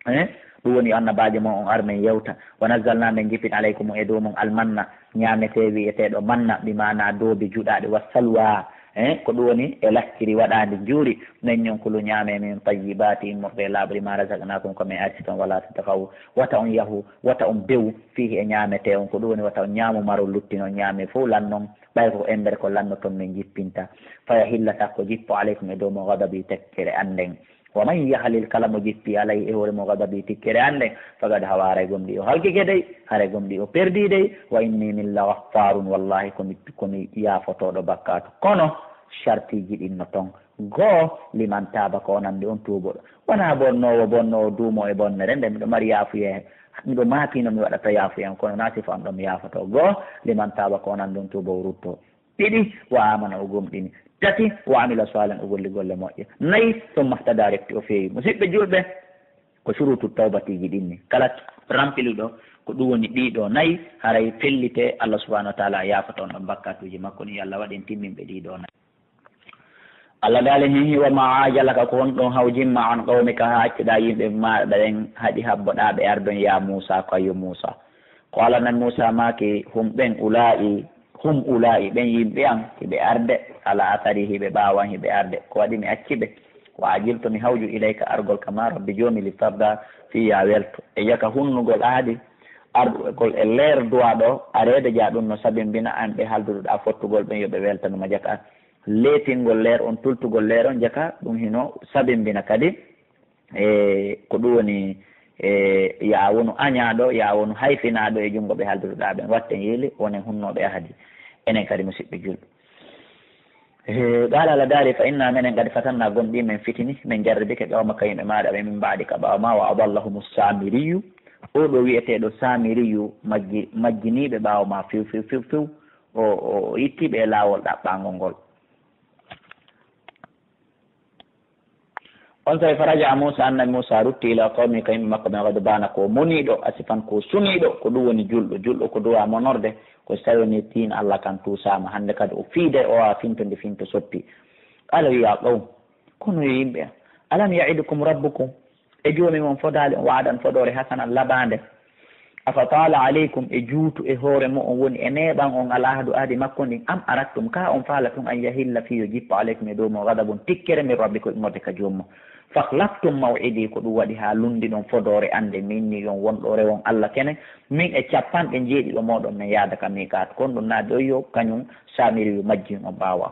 Eh? Ɗum woni annabaajo mon on ar men yewta. Wa nazzalna, men jippin, alaykum, e dow mon, almanna, ñaametee wi'eteeɗo manna, bi maana doobi juɗaaɗi, wa salwa, He, ko ɗum woni e lacciri waɗaandi njuuri, nden ñon kulu ñaamee min tayyibati immorde e laaɓri ma razaqnakum ko min arsi ton, wala tatagaw, wata on yahu, wata on bew, fiihi e ñaametee on, ko ɗum woni wata on ñaamu maro luttin on ñaamee fof lannon, ɓay ko embere ko lannoton min jippinta, fa yahilla sakko jippo aleykum e dow mon gadabi tekkere an nden. Wa man yahlil kala mo jippi alayhi e hoore mo gadabi tikkere an nden, fagad hawa haray gomɗi o halkike dey, haray gomɗi o perdi dey, wa inni min la gaffarun wallahi komi komi yaafotooɗo bakkaatu. Kono shartiiji ɗin no ton. Goo, liman taaba ko onande on tuuboɗo. Wonaa bonnoowo bonnoowo duumo e bonnere nde miɗo mari yaafuye miɗo maakino mi waɗata yaafuye on kono naa sifa on ɗon mi yaafoto. Goo, liman taaba ko onande on tuubo o rutto. Ɗiɗi, wa amana o gomɗini. Tati, wa amila salihan o golli golle moƴƴe. Nayi, summa htada refti o feewi. Musidɓe julɓe, ko surutu tawbatiiji ɗin ni. Kala rampiluɗo ko ɗum woni ɗiɗo nayi, haray fellite Allah subhanahu wa taala yaafoto on ɗon bakkatuuji makko ni. Yo Allah waɗen timminɓe ɗiɗo nayi. Allah daali hin hiwa ma ajalaka ko honɗum hawjimma an qawmika haa accuɗaa yimɓe maaɗa ɓen haɗi habboɗaa ɓe ardon yaa Muusa ko ayo Muusa. Qaala annabi Muusa maaki, hum ɓen ulaa'i, hum ulaa'i ɓen yimɓe an, hiɓe arde, ala athari hiɓe ɓaawo an hiɓe arde. Ko waɗi mi acci ɓe? Wa ajiltu mi hawju ilayka argol ka ma Rabbi Joomi li tarda fii yaa welto. E jaka hunnugol aadi, ardugol e leer duwaa ɗo, areede jaa ɗum no sabimbina an ɓe halduɗaa fottugol ɓen yo ɓe weltanu ma jaka. Leetingol leer on, tultugol leer on jaka, ɗum hino sabimbina kadi. E ko ɗum woni e yaa wonu añaaɗo, yaa wonu hayfinaaɗo e junngo ɓe halduɗaa ɓen. Watten yeeli, wonen hunnooɓe ahadi. Enen kadi, musidɓe julɓe. E, qaala Allah daali, fa inna menen qad fatanna gomɗii men fitini, men jarribike qawmaka yimɓe maaɗa ɓe min ba'dika ɓaawo ma, wa adallahum Saamiriyu. Oo ɗoo wi'eteeɗo Saamiriyu majji, majjiniiɓe ɓaawo ma few, few, few, few. O, o, o ittiiɓe e laawol ɗaɓɓaangol ngol. Onsay faraja Muusa, annabi Muusa rutti ila qawmi ka yimɓe makko ɓen, ghadbaana ko moniiɗo, asifan ko suniiɗo, ko ɗum woni julɗo. Julɗo ko duwa monorde, ko so tawi woni diina Allah kan tuusaama. Hannde kadi o fiiday, o waawa finto nde finto soppi. Qala wi ya qawm, kono yo yimɓe am, alam ya'idukum rabbukum, e Joomi mon fodaali on wa'dan fodoore hasanan labaande? Afa taala alaykum, e juutu e hoore mo'on woni e neeɓan on al ahdu ahdi makko ndin, am aradtum, kaa on faala tun, an yahilla fii yo jippo alaykum e dow mon gadabun tikkere min rabbikum immorde ka Joomi mon. Fakhlaftum maw'idi, ko ɗum waɗi haa lunndiɗon fodoore an nden, mi inni on wonɗo rewon Alla kene, min e cappanɗe njeeɗiɗo mooɗon men yaada ka miiqaat. Kon ɗum naadi on yo kañum Saamiriyu majjin on ɓaawo an.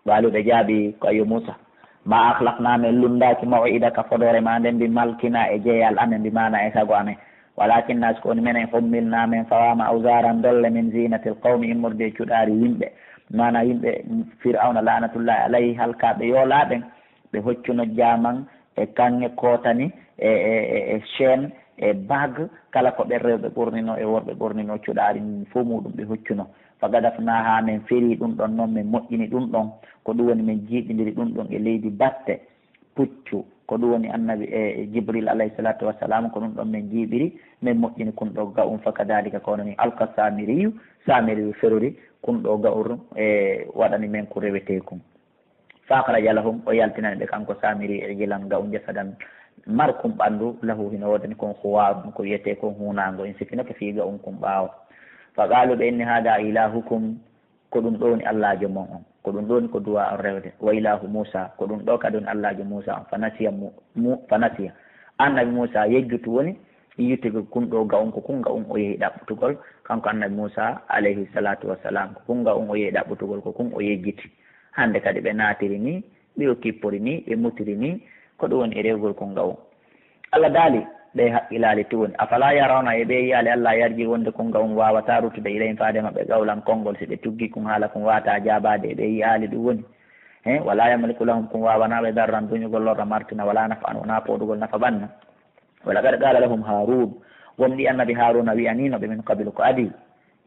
Qaalu, ɓe jaabi ko, ayyo Muusa, ma akhlafna, men lunndaaki maw'idaka, fodoore ma nden, bi malkina, e jeyal amen, bi maana e sago amen. Walakinna, si ko woni menen, hummilna, men fawaama, awzaaran, dolle, min zinatil qawmi, immorde e cuɗaari yimɓe. Maana yimɓe Fir'awna, laanatullaahi alayhi, halkaaɓe yoolaa ɓen, ɓe hoccuno jaaman e kaŋŋe kootani e, e, e, e chaîne e bague, kala ko ɓen rewɓe ɓorninoo e worɓe ɓorninoo cuɗaari ndin fow muuɗum ɓe hoccuno. Fa gadafnaahaa, men ferii ɗum ɗon non, men moƴƴini ɗum ɗon. Ko ɗum woni men jiiɓindiri ɗum ɗon e leydi batte, puccu. Ko ɗum woni annabi e, e Jibril alayhi salaatu wa salaam, ko ɗum ɗon men jiiɓiri, men moƴƴini kun ɗoo ga'un. Fa kadaalika, ko hono nii, alqa Saamiriyu, Saamiriyu ferori kun ɗoo ga'un, e waɗani men ko rewetee kun. Fa akhraja lahum, o yaltinani ɓe kanko Saamiri, ijlan, ga'un, jasadan, markun ɓanndu, lahu, hino woodani kon, khuwaarun, ko wi'etee kon huunaango, in sikkinoke fii ga'un kun ɓaawo. Fa qaalu, ɓe inni, haada ilaahukum, ko ɗum ɗoo woni allaajo mon on, ko ɗum ɗoo woni ko duwaa on rewde, wa ilaahu Muusa, ko ɗum ɗoo kadi woni allaajo Muusa on. Fa nasiya Mu-, Mu-, fa nasiya, annabi Muusa yejjutu woni, yiyutugo kun ɗoo ga'un, ko kun ga'un o yehi ɗaɓɓutugol, kanko annabi Muusa alayhi salaatu wa salaam, ko kun ga'un o yehi ɗaɓɓutugol, ko kun o yejjiti. Hannde kadi ɓe naatiri nii, ɓe o kippori nii, ɓe mutiri nii, ko ɗum woni e rewgol kun ga'un. Alla daali, ɓe haqqilaali tun woni, afalaa yarawna, e ɓe yi'aali, allaa yarji'u, wonde kun ga'un waawataa ruttude, ilayhim, faade maɓɓe, qawlan, konngol, si ɓe tuggii kun haala kun waawataa jaabaade, e ɓe yi'aali ɗum woni. He, walaa yamliku lahum, kun waawanaa ɓe darran, duñugol lorra, martina, walaa naf'an, wonaa pooɗugol nafa ɓanna. Wa laqad qaala lahum Haaruun, gomɗii annabi Haaruuna wi'aniino ɓe min qablu ko adii,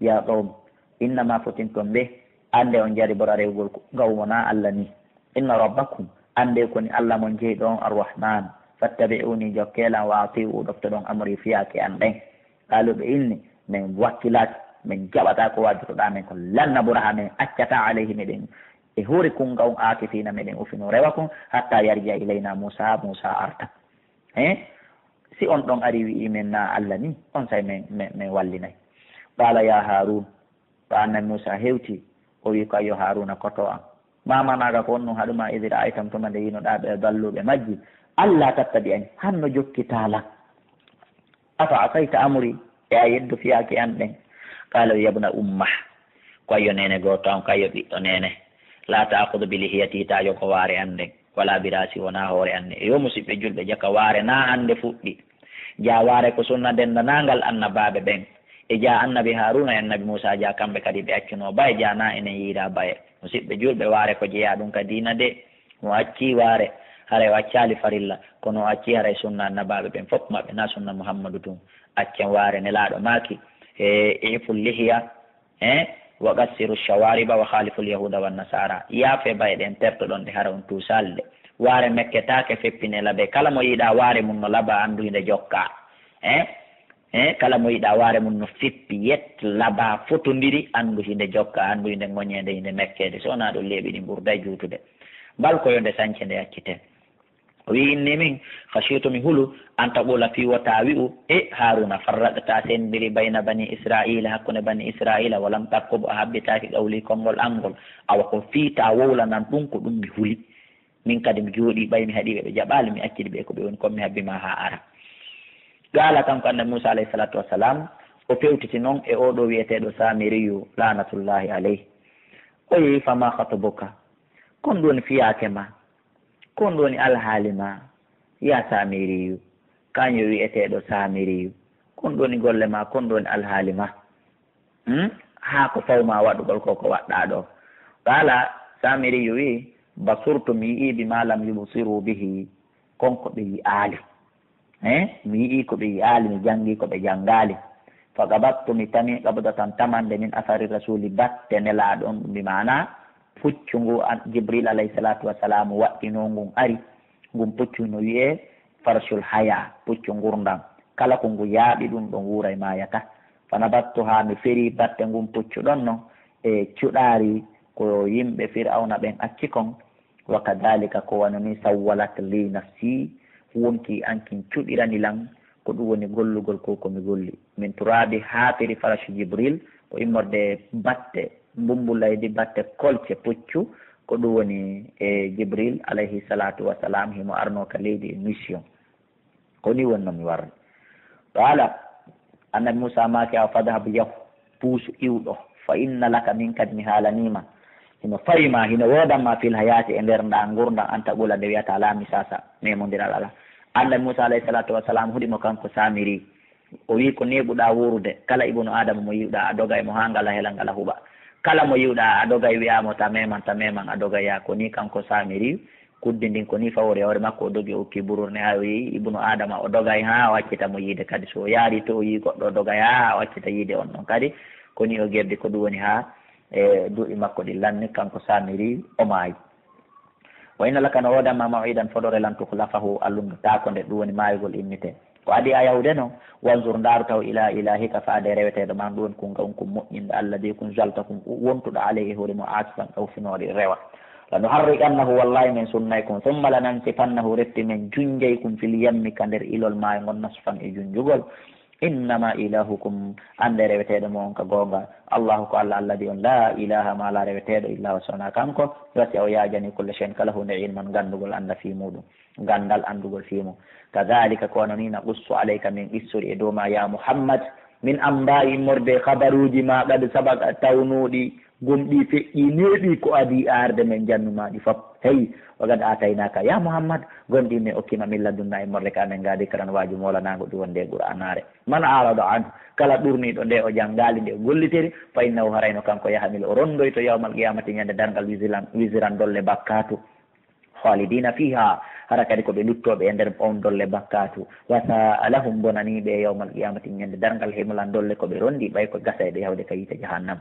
yaa qawm, innamaa fotinton ɓe, annde on jaribora rewgol ga'un wonaa Alla nii. Inna rabbakum, annde ko ni Alla mon jeyɗo on Arrahmaan, fattabi'uunii, jokkee lan, wa atii'uu, ɗoftoɗon amrii fiyaake an ɗen. Qaaluu, ɓe inni, men wakkilaaki, men jaɓataa ko waajotoɗaa men kon, lan nabraha, men accataa alayhi, meɗen e hoore kun ga'un, aakifiina, meɗen ufino rewa kun, hattaa yarji'a ilaynaa Muusaa, Muusaa arta. He? Si on ɗon ari wi'ii men naa Alla nii, onsay men, men, men wallinay. Qaala yaa Haaruun, ɓa annabi Muusaa hewtii, o wi'i ko, ayyo Haaruuna, koto an. Ma mana'aka ko honɗun haɗu ma idh ra'aytahum tuma nde yi'unoɗaa ɓe dallu ɓe majji. Alla tattabi'ani, han no jokkitaa lan. Afa asayta amri, e a yeddu fiyaake an ɗen? Qala yabna umma, ko ayyo neene gooto an, ko ayyo ɓiɗɗo neene. La ta'khudh bi lihiyati, taa joko waare an nden, wala bi ra'si, wonaa hoore an nden. Yo musiɓɓe julɓe, jaka waare naa hande fuɗɗi. Jaa waare ko sunna dendanaangal annabaaɓe ɓen. E jaa annabi Haaruuna e annabi Muusaa, jaa kamɓe kadi ɓe accunoo baye, jaa naa enen yiiraa baye. Musiɓɓe julɓe, waare ko jeyaa ɗun ka diina de. Mo accii waare, haray o accaali farilla, kono o accii haray sunna annabaaɓe ɓen fof maɓɓe, naa sunna Muhammadu tun. Accen waare, Nelaaɗo maaki, e, i'fu lihiya, e, wa qassiru shawariba wa khalifu lyahuda wa nasara. Yaafe baye ɗen, tertoɗon ɗe, hara on tuusaali ɗe. Waare mekketaake, feppinee labee. Kala mo yiɗaa waare mun no labaa, anndu hinde jokkaa. E, He kala mo yiɗaa waare mun no feppi, yet, labaa, fotondiri, anndu hinde jokka, anndu hinde ŋoñeede, hinde mekkeede. So wonaa ɗun, leeɓi ɗin ɓurday juutude. Bal ko yo nde sance, nde accite. O wi'i, inni min, khashitu, mi hulu, an taqula, fii wota wi'u, e Haaruuna, farraqta, sendiri, bayna bani Isra'iila, hakkunde bani Isra'iila, wa lam tarqub, a habbitaaki, qawli, konngol an ngol. Awa ko fii taa wowlanan ɗun, ko ɗun mi huli. Min kadi mi jooɗii, ɓay mi haɗii ɓe, ɓe jaɓaali, mi accidi ɓe e ko ɓe woni kon, mi habbi ma haa ara. Qaala, kanko Annabi Muusaa alayhi salaatu wa salaam, o fewtiti non e oo ɗoo wi'eteeɗo Saamiriyu, laanatullaahi alayhi. O wi'i, famaa khatubuka? Kon ɗun woni fiyaake maa? Kon ɗun woni alhaali maa? Yaa Saamiriyu, kañum wi'eteeɗo Saamiriyu, kon ɗun woni golle maa, kon ɗun woni alhaali maa? Hmm? Haa ko fawmaa waɗugol ko, ko waɗɗaa ɗoo. Qaala, Saamiriyu wi'i, basurtu, mi yi'ii, bimaa lam yubsiru bihi, kon ko ɓe yi'aali. Eh? Mi yi'ii ko ɓe yi'aali, mi janngii ko ɓe janngaali. Fa qabattu, mi tamii, qabdatan, tamannde, min asari rasuuli, batte Nelaaɗo on, ɗun bi maanaa puccu ngu an-, Jibril alayhi salaatu wa salaam waɗɗinoo ngun ari. Ngun puccu no wi'ee farshul hayaa, puccu ngurndan. Kala ko ngu yaaɓi ɗun ɗon wuuray, maayata. Fa nabattuhaa, mi ferii batte ngun puccu ɗon non e cuɗaari ko yimɓe Fir'awna ɓen acci kon. Wa kadaalika, ko wano nii, sawwalat lii nafsii, wonkii an kin cuɗirani lan, ko ɗun woni gollugol ko, ko mi golli. Min turaabi, haa firi farashu Jibril, ko immorde batte mbumbulaydi, batte kolce puccu, ko ɗun woni e Jibril alayhi salaatu wa salaam, himo arnoo ka leydi e mission. Ko nii woni no mi warri. Qaala, Annabi Muusaa maaki, awa fadhhab, yahu, puusu, iwɗo, fa inna laka, min kadi mi haalanii ma, hino fawi ma, hino woodan ma, fil hayaati, e nder ndaa ngurndan, an taqula, nde wi'ataa, laa misaasa, memondiral alaa. Annabi Muusaa alayhi salaatu wa salaam huɗi mo kanko Saamiri. O wi'i, ko neeɓuɗaa wuurude, kala ibnu Aadama mo yi'uɗaa, a doga e mo haa ngala hela, ngala huɓa. Kala mo yi'uɗaa, a doga e wi'aa mo, ta meman, ta meman, a doga yaa. Ko nii kanko Saamiri, kuddi ndin ko nii fawori e hoore makko, o dogi, o okki bururde, haa o yi'i ibnu Aadama, o dogay haa o accita mo yiide kadi. So o yaari to, o yi'i goɗɗo, o dogay haa o accita yiide on ɗon kadi. Ko nii o gerdi, ko ɗun woni haa e duuɓi makko ɗin lanni, kanko Saamiri, o maayi. Wa inna laka, no woodan ma, maw'idan, fodore lan, tukhlafahu, a lunndotaako nde, ɗun woni maayugol, immitee. Ko adii a yahude non, wanzur, ndaaru taw, ilaa ilaahika, faade reweteeɗo maa, ɗun woni kun, kun moƴƴinɗo, alladhii, kun zalta, kun wontuɗo, alayhi, hoore mun, aakifan, ɗawfinoore rewa. Lanuharriqannahu, wallaahi men sunnay kun, thumma lanansifannahu, refti men junjay kun, fil yammi, ka nder ilol maayo ngon, nasfan, e junjugol. Innamaa ilaahukum, anndee reweteeɗo mon ka goonga, Allaahu ko Alla, alladhii on, laa ilaaha, maa alaa reweteeɗo, illaa huwa, si wonaa kanko, wasi'a, o yaajanii, kulla shay'in, kala huunde, ilman, ganndugol, annda fii muuɗum. Ganndal, anndugol fii mun. Kadhaalika, ko wano nii, naqussu alayka, min qissori e dow maa, yaa Muhammad, min ammbaa'i, immorde e habaruuji maa, qad sabaqa, tawnooɗi, gomɗii, feƴƴii, neeɓii, ko adii arde, men jannu maa ɗi fof. Hey, wa qad aataynaaka, yaa Muhammad, gomɗii, men okkii ma, min ladunnaa, immorde ka amen gaa, dhikran, waaju moolanaango, ɗun wonde e Qur'aanaare. Man a'rada anhu, kala ɗurniiɗo nde, o janngaali nde, o gollitiri, fa innahu, haray no kanko, yahmilu, o ronndoyto, yawmal qiyaamati, ñande darngal, wizran, wizran, dolle bakkaatu. Khaalidiina fiihaa, hara kadi ko ɓe luttooɓe e nder on dolle bakkaatu. Wa saa'a lahum, bonanii ɓe yawmal qiyaamati, ñande darngal, himlan, dolle ko ɓe ronndii, ɓay ko gasayɗe yahude ka yiite jahannama.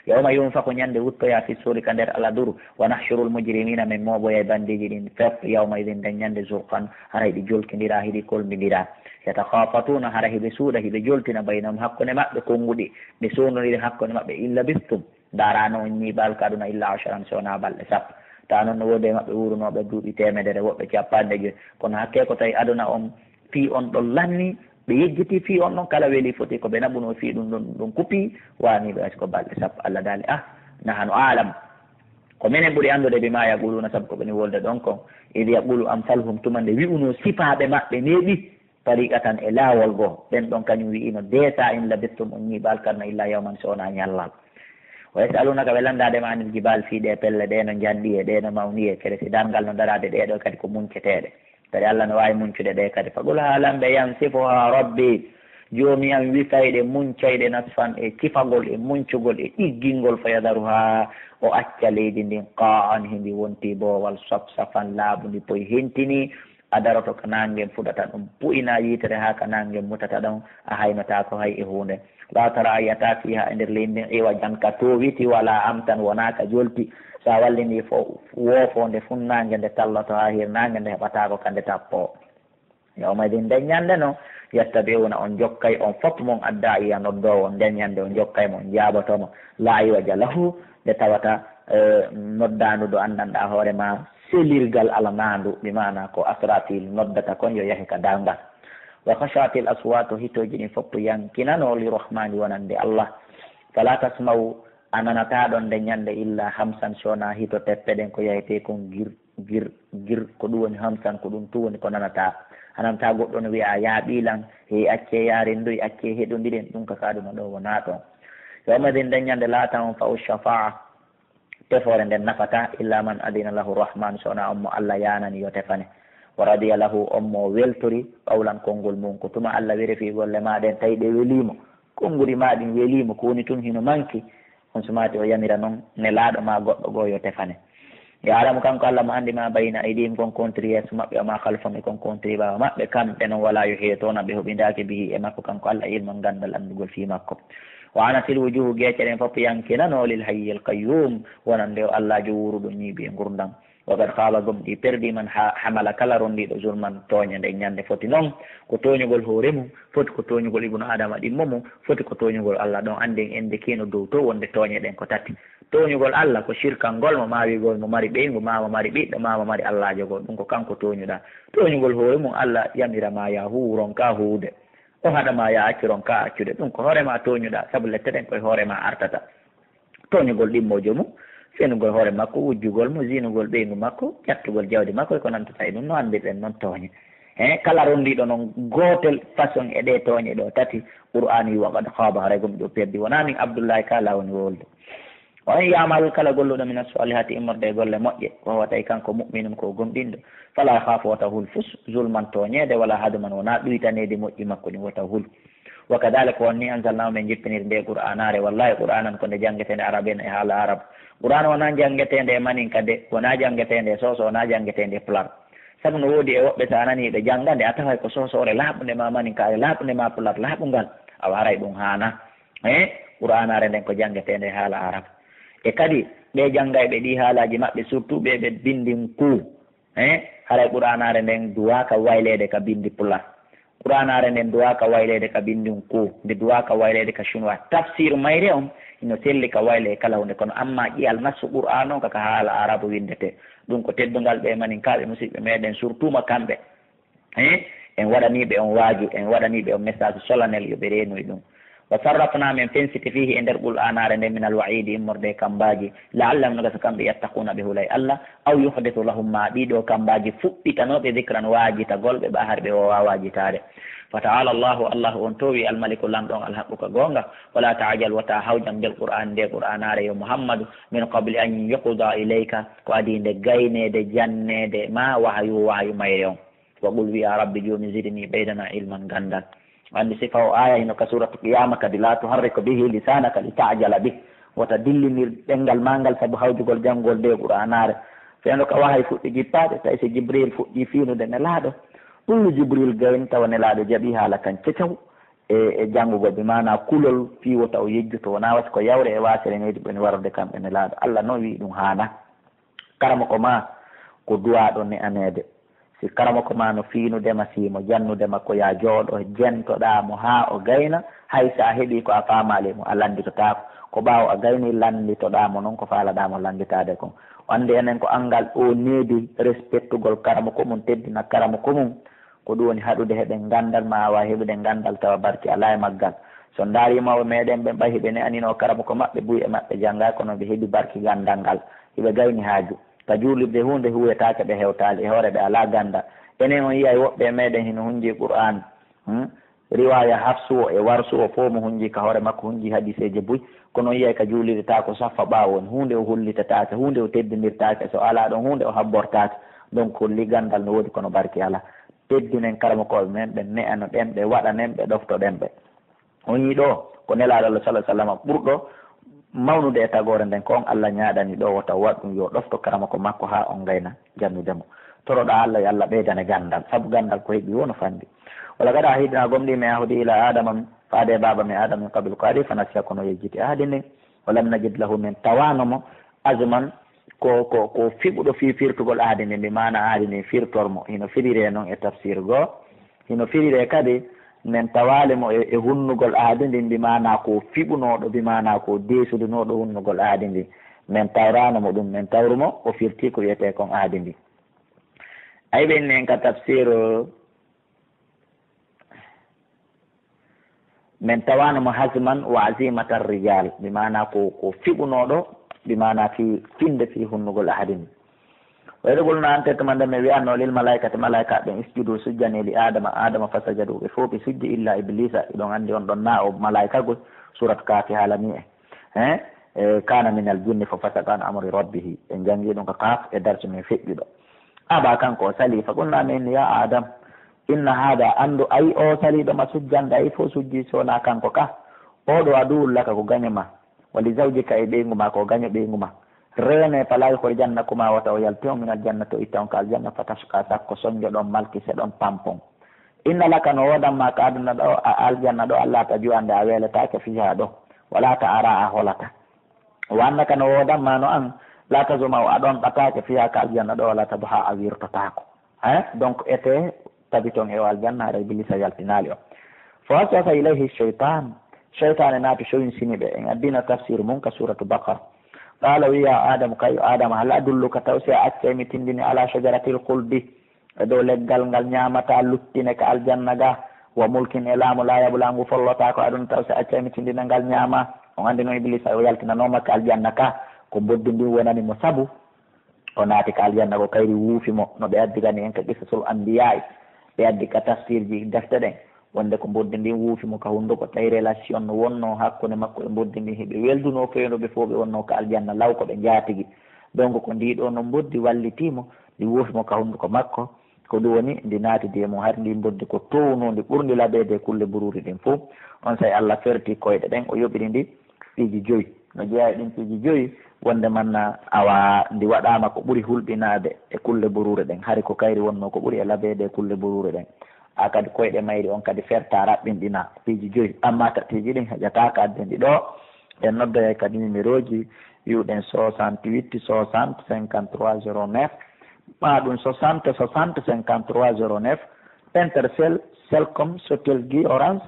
Yawma yunfakhu, ñande wuttoyaa, fi suuri, ka nder aladuru, wa nahshurul mujrimiina, men mooɓoyay banndeeji ɗin fof, yawma idhin, nden ñande, zurqan, hara hiɗi jolkindiraa, hiɗi kolmbindiraa. Yatakhaafatuuna, hara hiɓe suuɗa, hiɓe joltina, baynahum, hakkunde maɓɓe, konnguɗi, ɓe soondondiri hakkunde maɓɓe, in labistum, ndaaraano on ñiiɓal ka aduna illa asharan, si wonaa balɗe sappo. Tawa non no woodi e maɓɓe wuurunooɓe duuɓi teemedere, woɓɓe cappanɗe joy. Kono hakkee ko tawi aduna on fii on ɗon lanni, ɓe yejjiti fii on ɗon, kala weli foti ko ɓe naɓunoo fii ɗun ɗon, ɗun ɗon kupi, waanii ɓe, hay si ko balɗe sappo. Alla daali, ah, nahnu a'lam. Ko menen ɓuri anndude bima yaquluna, sabu ko ɓeni wolde ɗon kon. Id yaqulu amsaluhum, tuma nde wi'unoo sifaaɓe maɓɓe neeɓi, tariqatan, e laawol goo. Ɓen ɗon kañum wi'ino, deesa in labistum, on ñiiɓaali karna illa yawman, so wonaa ñallal. Wa yasalunaka, ɓe lanndaade ma anil jibal, fii ɗee pelle, ɗee no njanɗi e ɗee no mawni e kere, si darngal no daraade, ɗee ɗoo kadi ko munceteeɗe. Kadi Allah no waawi muncude ɗe kadi. Faqul, haalan ɓe, yansifuha rabbi, joomi am wifay ɗe, muncay ɗe, nasfan, e cifagol, e muncugol, e ɗiggingol, fa yadaruha, o acca leydi ndin, qaan, hindi wonti boowal, safsafan, laaɓundi, poy hentini, a daroto ka naange fuɗata ɗon, pu'ina yitere haa ka naange mutata ɗon, a haynotaako hay e huunde. La tara, a yi'ataa, fiha, e nder leydi ndin, iwajan, ka toowiti, wala amtan, wonaa ka jolti. So a wallini fo-, woofoonde funnaange nde talloto haa hirnaange nde heɓataako ka nde tappoo. Yawma idin, nden ñande non, yattabi'una, on jokkay, on fop mon, adda'iya, noddoowo, nden ñande on jokkay mo, on jaaboto mo. La iwaja lahu, nde tawata, eh, noddaandu ɗo anndanɗaa hoore ma, selirgal alanaandu, bi maana ko Asrafil noddata kon yo yahe ka darngal. Wa khashatil aswatu, hitooji ɗin fop yankinano li rahmani, wonande Allah. Fala tasma'u, a nanataa ɗon nde ñande illa hamsan, so wonaa hito teppe ɗen ko yahete kon gir, gir, gir, ko ɗum woni hamsan, ko ɗum tun woni ko nanataa. A nanataa goɗɗo no wi'a, "Yaa ɓii lan, hey, accee yaa renndoy, accee heɗondiren," ɗum ka ka aduna ɗo wonaa ɗon. Yawma idin, nde ñande, la tanfa'u shafa'a, tefoore nden nafataa, illa man adina lahu rahman, so wonaa on mo Allah yaanani yo tefane. Wa radiya lahu, on mo weltori, qawlan, konngol mum. Ko tuma Allah werefi golle maa ɗen, tawi ɗe welii mo. Konnguli maa ɗin welii mo, ko woni tun hino manki. On sumaati o yamira non Nelaaɗo maa goɗɗo goo yo tefane. Ya'lamu, kanko Allah mo anndi, ma bayna aydihim, kon kontiri yeeso maɓɓe, wa ma khalfahum, e kon kontiri ɓaawo maɓɓe. Kamɓe non, wala yuhituna, ɓe huɓindaaki, bihi, e makko kanko Allah, ilman, ganndal, anndugol fii makko. Wa anatil wujuhu, geece ɗen fof yankinano lil hayyil qayyum, wonande o Allaajo wuuruɗo ñiiɓi e ngurndan. Wa qad khaaba, gomɗii perdi, man ha-, hamala, kala ronndiiɗo, zulman, tooñe. Nden ñande foti non ko tooñugol hoore mum, foti ko tooñugol ibnu Adama ɗimmo mum, foti ko tooñugol Allah. Ɗon annden en ndekiino dow to wonde tooñe ɗen ko tati. Tooñugol Allah ko shirkangol mo, maa wi'gol mo mari ɓeyngu, maa mo mari ɓiɗɗo, maa mo mari allaajo goo. Ɗum ko kanko tooñuɗaa. Tooñugol hoore mum, Allah yamira ma yaa huuwu, ronkaa huuwde. O haɗa ma yaa accu, ronkaa accude. Ɗum ko hoore maa tooñuɗaa, sabu lette ɗen koye hoore maa artata. Tooñugol ɗimmoojo mum, fenugol hoore makko, wujjugol mo, zinugol ɓeyngu makko, ƴattugol jawdi makko, e ko nantata e ɗum, no anndirɗen non tooñe. He, kala ronndiiɗo non gootel façon e ɗee tooñe ɗoo tati, Qur'aana wi'i, wa qad khaaba, haray gomɗo perdi. Wonaa min Abdullahi Ka la woni wolde. Wa man ya'mal, kala golluɗo, mina salihati, immorde e golle moƴƴe, wa huwa, tawi kanko, mu'minun, ko o gomɗinɗo, fala yakhaafu, wota hul fus, zulman, tooñeede, wala haduman, wonaa ɗuytaneede moƴƴi makko ɗin, wota hul. Wa kadhalika, ko on ni, anzalnaahu, men jippiniri nde Qur'aanaare. Wallahi, Qur'aanan ko nde janngeteende Arabiyan, e haala Arab. Qur'aana wonaa janngeteende e maninka de, wonaa janngeteende e soso, wonaa janngeteende e pular. Sabu no woodi e woɓɓe, so a nanii ɓe jannga nde, a taway ko sosoore laaɓunde, maa maninkaare laaɓunde, maa pular laaɓungal. Awa, haray ɗum haanaa. Eh, Qur'aanaare nden ko janngeteende e haala Arab. E kadi, ɓe janngayɓe ɗii haalaaji maɓɓe, surtout ɓe ɓe binndinku, eh, haray Qur'aanaare nden duwaaka wayleede ka binndi pular. Qur'aanaare nden duwaaka wayleede ka binndinku, nde duwaaka wayleede ka chinois. Tafsir mayre on hino selli ka wayle e kala huunde, kono amma ƴiyal nassu Qur'aan on ka, ka haala Arabu winndete. Ɗum ko teddungal ɓe maninkaaɓe musiɓɓe meɗen, surtout ma kamɓe. Eh, en waɗanii ɓe on waaju, en waɗanii ɓe on message solennel, yo ɓe reenoy ɗum. Wa sarrafnaa, men fensiti, fiihi, e nder Qur'aanaare nden, minal wa'iidi, immorde e kammbaaji, la'allahum, no gasa kamɓe, yattaquuna, ɓe hulay Allah, aw yuhdithu lahum, maa ɗii ɗoo kammbaaji fuɗɗitanoo ɓe, dhikran, waajitagol ɓe, ɓaa hari ɓe woowaa waajitaade. Fa ta'aala Allaahu, Allaahu on toowi, al-maliku, Lanɗo on, al-haqqu, ka goonga. Wa laa ta'jal, wota hawjam, bil Qur'aani, nde Qur'aanaare, yo Muhammadu, min qabli an yuqdaa ilayka, ko adii nde gayneede, janneede ma wahayu, wahayu mayre on. Wa qul, wi'a, Rabbi, Joomi, zidni, ɓeydana, ilman, ganndal. Anndi sifa o aaya hino ka Suuratu Qiyaama kadi, laa tuharrik bihi lisaanaka lita'jala bih. Wota dillinir ɗemngal maa ngal sabu hawjugol janngugol ndee Qur'aanaare. Fewndo ka wahayi fuɗɗi jippaade, tawi si Jibriil fuɗɗii fiinude Nelaaɗo, ɓullu Jibriil gayni tawa Nelaaɗo jaɓii haala kan cecaw e, e janngugol, bi maanaa kulol fii wota o yejjuto, wonaa wasi ko yawre e waasere needi ɓeni warude kamɓe Nelaaɗo. Alla noon wi'i ɗum haanaa. Karamoko maa ko duwaaɗo ne'aneede. Si karamoko maa no fiinude ma, si mo jannude ma, ko yaa jooɗo, jentoɗaa mo haa o gayna, hay so a heɓii ko a faamaali mo, a lannditotaako. Ko ɓaawo a gaynii lannditoɗaa mo noon ko faalaɗaa mo lannditaade kon. O anndi enen ko anngal o needi, respectugol karamoko mum, teddina karamoko mum. Ko ɗum woni haɗude heɓen ganndal, maa a waawi heɓude ganndal tawa barki alaa e maggal. So on ndaarii mawɓe meɗen ɓen, ɓay hiɓe ne'aninoo karamoko maɓɓe, buy e maɓɓe janngaay, kono ɓe heɓi barki ganndal ngal. Hiɓe gayni haaju. Ka juulirde huunde huuyetaake ɓe hewtaali, e hoore ɓe alaa ganndal. Enen on yi'ay woɓɓe e meɗen hino hunji Qur'aan. Hmm? Riwaaya Hafsu o e Warsu o fow mo hunji ka hoore makko hunji hadiiseeje buy. Kono on yi'ay ka juulirde taa ko saffa ɓaawo on. Huunde o hollitataake, huunde o teddindirtaake. So alaa ɗon huunde o habbortaake. Donc holli ganndal no woodi kono barki alaa. Teddinen karamokooɓe men ɓen, ne'ano ɗen ɓe, waɗanen ɓe, ɗoftoɗen ɓe. On yii ɗoo ko Nelaaɗo Allah sallallahu alaihi wasallam ɓurɗo mawnude e tagoore nden, ko on Allah ñaaɗani ɗoo wota o waɗ ɗum, yo ɗofto karamoko makko haa on ngayna jannude mo. Toroɗaa Allah yo Allah ɓeydane ganndal, sabu ganndal ko heɓi woo no fanɗi. Wala gada ahidna, gomɗii men ahdi ila Adama, faade e baaba men Adama min qabl ko adi, fanasiya kono yejjiti ahdi ndin. Walam najid lahu, men tawaano mo, azman, ko, ko, ko fiɓuɗo fii firtugol ahdi ndin, bi maana ahdi ndin firtor mo. Hino firiree non e tafsir goo. Hino firiree kadi, men tawaali mo e, e hunnugol ahdi ndin, bi maana ko fiɓunooɗo, bi maana ko deesudunooɗo hunnugol ahdi ndin. Men tawraano mo ɗum, men tawru mo, o firti ko wi'etee kon ahdi ndin. Ay ɓe inni en ka tafsir, men tawaano mo hazman wa azimatan rijal, bi maana ko, ko fiɓunooɗo, bi maana fi, finde fi hunnugol ahadi ni. Wa idh qulna, an tettuma nde men wi'anno lil malaikati, malaika ɓen, isjudu, sujjane li Adama, Adama, fasajadu, ɓe fow ɓe sujji illa Iblisa, iɗon anndi on ɗon na o malaika gol, surat Kaafi haalani en. Hein? E, kana minal jinni fa fasaqa an amri rabbihi. En janngi ɗum ka Kaaf e darsu men feƴƴuɗo. Aba, kanko o sali, fa qulna men inni ya Adam, inna hada, anndu ay o saliiɗo ma sujjande ay fow sujji so wonaa kanko ka. Oɗo aduwwun laka ko gaño ma. Wa li zawjika e ɓeyngu ma ko gaño ɓeyngu ma. Reene fala yukhrijannakuma wata o yaltu on minal jannati o itta on ka aljanna fa tashqa sakko sonjoɗon malkiseɗon pampon. Inna laka no woodan ma ka aduna ɗo a aljanna ɗo alla tajua nde a weletaake fiha ɗo. Wala ta'ara a holata. Wa annaka no woodan ma no an la tazma'u a ɗonɗataake fiha ka aljanna ɗo wala tadha a wirtotaako. Hein? Donc ete tabiton e o aljanna hara Iblisa yaltinaali on. Fa waswasa ilayhi shaytan. Shaytaane naati sowinsini ɓe. En addina tafsir mum ka suratu Baqara. Qala wi ya Adamu, kayo Adama, hal adulluka taw si a accay mi tindini ala shajaratil khuldi. E dow leggal ngal ñaamataa luttine ka aljanna ga, wa mulkin e laamu laa yabla ngu follotaako aduna taw si accay mi tindina ngal ñaama. On anndi noon Iblisa o yaltinanooma ka aljanna ka, ko mboddi ndin wonani mo sabu o naati ka aljanna ko kayri wuufi mo, no ɓe addirani en ka qisasul anbiyaa'i, ɓe addi ka tafsirji defte ɗen, wonde ko mboddi ndin wuufi mo ka hunnduko, tawi relation no wonnoo hakkunde makko e mboddi ndin, hiɓe weldunoo fewndo ɓe fow ɓe wonnoo ka aljanna law ko ɓe njaatigi. Donc ko ndii ɗoo no mboddi wallitii mo, ndi wuufi mo ka hunnduko makko. Ko ɗum woni ndi naatidi e mum, hari ndi mboddi ko toownundi ɓurndi laɓeede e kulle buruuri ɗin fow. Onsay Alla ferti koyɗe ɗen, o yoɓiri ndi piiji joyi. No jeyaa e ɗin piiji joyi, wonde man awa ndi waɗaama ko ɓuri hulɓinaade e kulle buruure ɗen, hari ko kayri wonnoo ko ɓuri e laɓeede e kulle buruure ɗen. A kadi koyɗe mayri on kadi fertaa raɓɓinɗinaa piiji joyi, ammaa tatiiji ɗin heƴataaka adden ɗi ɗoo. En noddoyay ka numéroji, wi'uɗen soixante-huit soixante cinquante-trois zéro neuf, maa ɗum soixante soixante cinquante-trois zéro neuf, Intercell, Celcom, Sotelgi, Orange,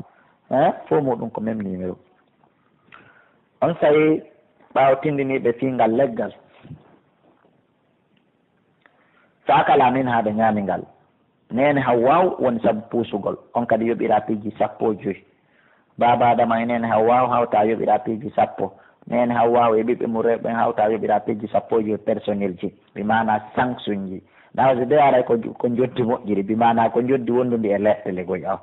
hein, fof muɗum ko même numéro. On sayi ɓaawo tindiniiɓe fii ngal leggal, fa akala minha, ɓe ñaami ngal. Neene Hawwaaw woni sabu puusugol. On kadi yoɓiraa piiji sappo e joyi. Baaba Adama e neene Hawwaaw hawtaa yoɓiraa piiji sappo. Neene Hawwaaw e ɓiɓɓe mum rewɓe ɓen hawtaa yoɓiraa piiji sappo e joyi personnel ji. Bi maanaa sanction ji. Naawasi de aray ko, ko njotti moƴƴiri. Bi maanaa ko njotti wondundi e leɗɗe legoy aw.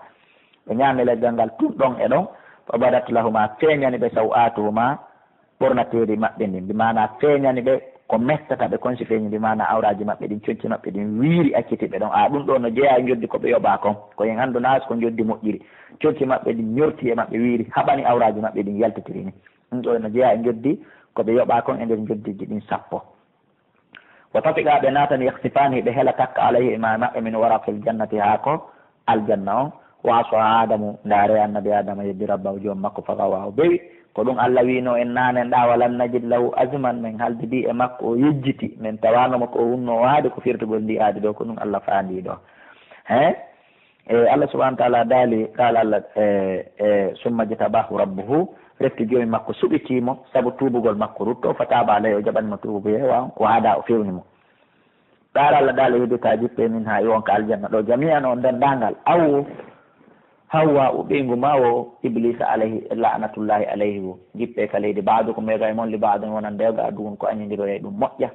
Ɓe ñaami leggal ngal tun ɗon e ɗon. Fa badat lahuma, feeñani ɓe saw aatuhuma, ɓornateeri maɓɓe ndin, bi maanaa feeñani ɓe ko mettata ɓe kon si feeñi, bi maanaa awraaji maɓɓe ɗin, conci maɓɓe ɗin wiiri acciti ɓe ɗon. A ɗum ɗoo no jeyaa e njoddi ko ɓe yoɓaa kon. Ko en anndu naas ko njoddi moƴƴiri. Conci maɓɓe ɗin ñorti e maɓɓe wiiri, haɓani awraaji maɓɓe ɗin yaltitiri ni. Ɗum ɗoo no jeyaa e njoddi ko ɓe yoɓaa kon e nder njoddiji ɗin sappo. Wa tafiqa, ɓe naatani, yakhsifani, ɓe hela takka, alayhi, e ma maɓɓe, min waraqil jannati, haa ko aljanna on. Wa asa Adamu, ndaare annabi Adama yeddi rabbahu, joom makko, fa gawa, o bewi. Ko ɗum Allah wiino en naanen ɗa, walam najid lahu azman, men haldidi e makko, o yejjiti, men tawano mo ko o wunno o haadi ko firtugol ndi aadi ɗo, ko ɗum Allah faandi ɗo. He? E Allah subhanahu wa ta'ala daali, qala Allah, e, e, summa jtabahu rabbuhu, refti joomi makko suɓiti mo, sabu tuubugol makko rutto, fa taaba alayhi, o jaɓani mo tuubu yeewa on, wa hada, o fewni mo. Qala Allah daali, ihbita, jippe min ha, iwon ka aljanna ɗo, jami'an on denndaangal, aw Hawwa o ɓeyngu ma o Ibliisa alayhi la'natullaahi alayhi o jippee ka leydi. Ba'dukum, yoga e mon, li ba'din, wonande yoga, aduwwun ko añindiroyay ɗum moƴƴa.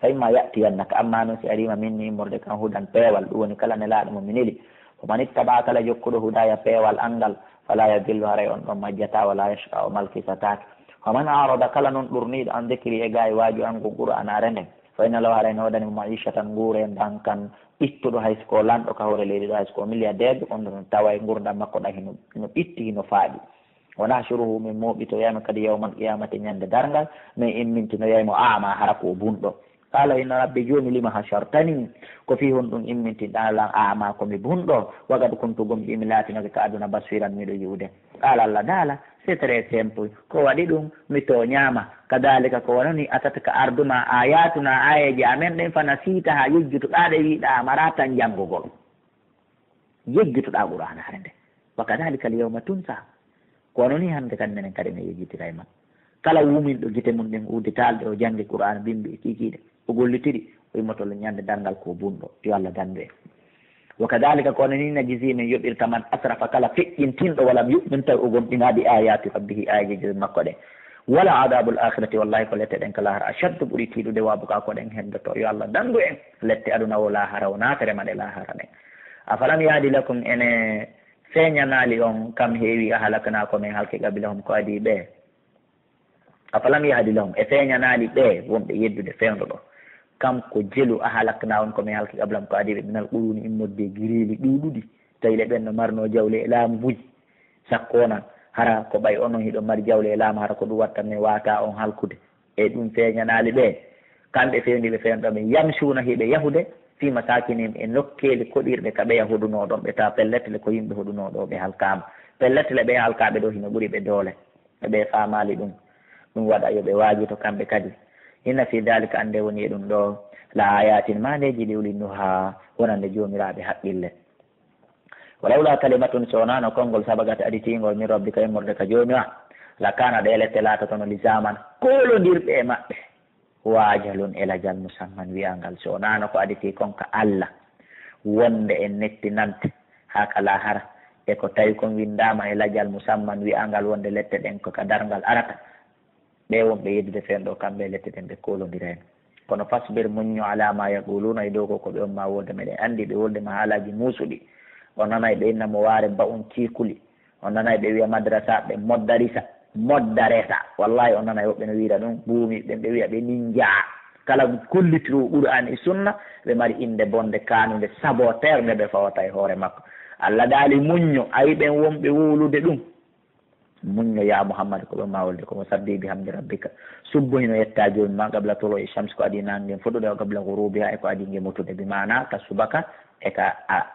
Fa imma ya'tiyannaka, amma non si arii ma minni immorde kan, hudan, peewal, ɗum woni kala nelaaɗo mo mi neli, fa man ittabaa, kala jokkuɗo hudaaya, peewal an ngal, falaa yadillu, haray on ɗon majjataa, walaa yashqaa, o malkisataake. Wa man a'rada, kala non ɗurniiɗo, an dikri, e gaay waaju an ngun, Qur'aanaare nden, fa inna lahu, haray no woodani mo, ma'iishatan, nguuree ndankan, ittuɗo, hay si ko lanɗo ka hoore leydi ɗo, hay si ko milliardaire, on ɗon taway ngurndan makko ɗan hino, hino ɓitti, hino faaɗi. Wa nahshuruhu, min mooɓitoyay mo kadi, yawmal qiyaamati, ñande darngal, min immintinoyay mo, a'maa, hara ko o bunɗo. Qaala, inna rabbi, joomi, lima hashartani, ko fii honɗun immintinɗaa lan, a'maa, ko mi bunɗo, wa qad kuntu, gom mi laatinoke ka aduna, basiran, miɗo yi'ude. Qaala, Allah daala, c'est très simple, ko waɗi ɗun, mi tooñaama. Kadaalika, ko wano nii, atatka, ardu ma, aayaatuna, aayeeje amen ɗen, fa nasiitahaa, yejjutoɗaa ɗe, wi'uɗaa a maraa tan janngugol. Yejjutoɗaa Qur'aanaare nden. Wa kadaalika al-yawma tunsaa. Ko wano nii hannde kan menen kadi men yejjitiray ma. Kala wuminɗo gite mun ɗen udditaali ɗe o janngi Qur'aana, bimbi e kiikiiɗe, o gollitiri, o immoto ñande darngal ko bunɗo. Yo Allah danndu en. Wa kadaalika, ko wano nii, najzii, men yoɓirta, man asrafa, kala feƴƴintinɗo, wa lam yu'min, tawi o gomɗinaa, bi aayaati rabbihi, aayeeje Joomi makko ɗen. Wa la adaabul aakhirati, wallaahi ko lette ɗen ka laahara, ashaddu, ɓuri tiiɗude, wa abqaa, ko ɗen heddoto. Yo Allah danndu en lette aduna o laahara o, naatere ma ɗe laahara ɗen. Afalam yahdi lakum, ene feeñanaali on, kam heewi, ahlaknaa, ko men halki, qablahum, ko adii ɓe? Afalam yahdi lahum, e feeñanaali ɓe wonɓe yeddude fewndo ɗo, kam ko jelu, ahlaknaahum, ko men halki, qablahum, ko adii ɓe, minal quruuni, immorde e giriili ɗuuɗuɗi, tawi le ɓen no marnoo jawle e laamu buy, sakko onon, hara ko ɓay onon hiɗon mari jawle e laamu, hara ko ɗum watta men waataa on halkude. E ɗum feeñanaali ɓe, kamɓe fewndiiɓe fewndo ɓen, yamshuuna, hiɓe yahude, fii masaakinihim, e nokkeeli koɗirɗe ka ɓe yahudunoo ɗon, ɓe tawa pellet le ko yimɓe huɗunoo ɗo ɓe halkaama, pellet le ɓe halkaaɓe ɗo hino ɓuri ɓe doole, e ɓe faamaali ɗum, ɗum waɗa yo ɓe waajito kamɓe kadi. Inna fii daalika, annde woni e ɗum ɗo, la aayaatin, maandeeji, li ulin nuhaa, wonande joomiraaɓe haqqille. Walawlaa kalimatun, so wonaano konngol, sabagat, aditiingol, min rabbika, immorde ka Joomi maa, la kaana, ɗee lette laatotono, lizaaman, koolondirɗe e maɓɓe, wa ajalun, e lajal musamman wi'angal, so wonaano ko aditii kon ka Alla, wonde en nettinante haa ka laahara, e ko tawi kon winndaama e lajal musamman wi'angal, wonde lette ɗen ko ka darngal arata. Ɓe wonɓe yeddude fewndo ɗo, kamɓe e lette ɗen ɓe koolondirayno. Kono fasbir, muñño, alaa maa yaquluuna, e dow ko, ko ɓe on maa wolde. Meɗen anndi ɓe wolde ma haalaaji muusuɗi. On nanay ɓe inna mo waare ba'un ciikuli. On nanay ɓe wi'a madrasaaɓe moddarisa, moddaresa. Wallaahi, on nanay woɓɓe no wi'ira ɗum, buumi ɓen ɓe wi'a ɓe ninjaa. Kala ko kollitiroowo Qur'aana e Sunna, ɓe mari innde bonnde kaanunde, saboteur, nde ɓe fawata e hoore makko. Allah daali, muñño, ayi ɓen wonɓe wowlude ɗum. Muñño, yaa Muhammad, ko ɓe maa wolde ko, wa sabbih bihamdi rabbika. Subbo hino yetta Joomi maa, qabla tuluu'i shamsi, ko adii naange ngen fuɗude, wa qabla ghuruubihaa, e ko adii nge mutude, bi maana ka subaka e ka a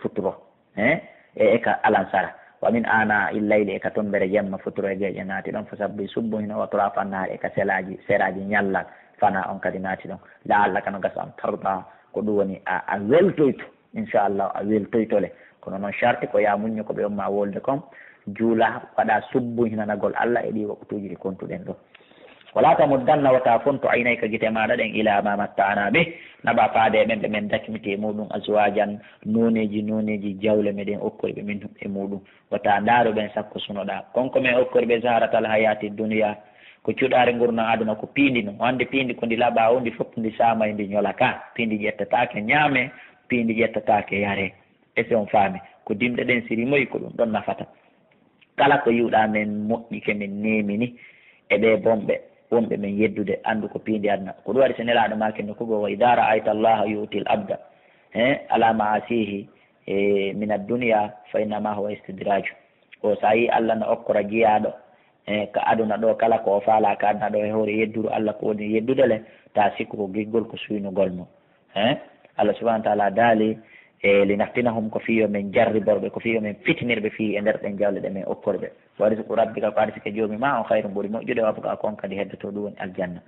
futuro, eh, e, e ka alansara. Wa min aanaa'i llayli, e ka tummbere jemma, futuro e geeƴe naati ɗon, fa sabbih, subbo hino, wa atraafa nnahaari, e ka selaaji, seraaji ñallal, fanaa on kadi naati ɗon. La'allaka, no gasa, an tardaa, ko ɗum woni a, a weltoyto. Inchallah, a weltoyto le. Kono noon, sarti ko yaa muñño ko ɓe on maa wolde kon, juula, waɗa subbu hinanagol Allah e ɗii waqtuuji ɗi kontuɗen ɗo. Walaa tamuddanna, wota fontu, aynayka, gite maaɗa ɗen, ilaa maa matta'naa bih, naɓa faade e ɓen ɓe men dakmiti e muuɗum, azwaajan, nooneeji, nooneeji jawle meɗen okkori ɓe minhum e muuɗum. Wota ndaaru ɓen sakko sunoɗaa. Kon ko men okkori ɓe, zahratal hayaati duniyaa, ko cuɗaari ngurndan aduna, ko piindi non. O anndi piindi ko ndi laɓaa, o ndi fof ndi saamay, ndi ñolaka. Piindi ƴettataake ñaame, piindi ƴettataake yare. Est-ce que on faami? Ko dimɗe ɗen si rimoyi, ko ɗum ɗon nafata. Kala ko yi'uɗaa men moƴƴike, men neemini e ɓee bonɓe, wonɓe men yeddude, anndu ko piindi aduna. Ko ɗum waɗi so Nelaaɗo maaki nokku goo, wa idaa ra'ayta Allaaha yu'til abda, eh, alaa ma'aasiihi, eh, mina duniyaa, fa innamaa huwa istidraaju. O, so a yii Allah no okkora jiyaaɗo, eh, ka aduna ɗo, kala ko o faalaa ka aduna ɗo e hoore yedduru Allah ko woni yeddude le, taa sikku ko giggol, ko suynugol mo. Eh? Allah subhanahu wa ta'ala daali, e, linaftinahum, ko fii yo men jarribor ɓe, ko fii yo men fitinir ɓe fii e nder ɗen jawle ɗe men okkori ɓe. Wa rizqu rabbika, ko arsike Joomi maa on, khayrun, ɓuri moƴƴude, wa abqa, ko on kadi heddoto, ɗum woni aljanna.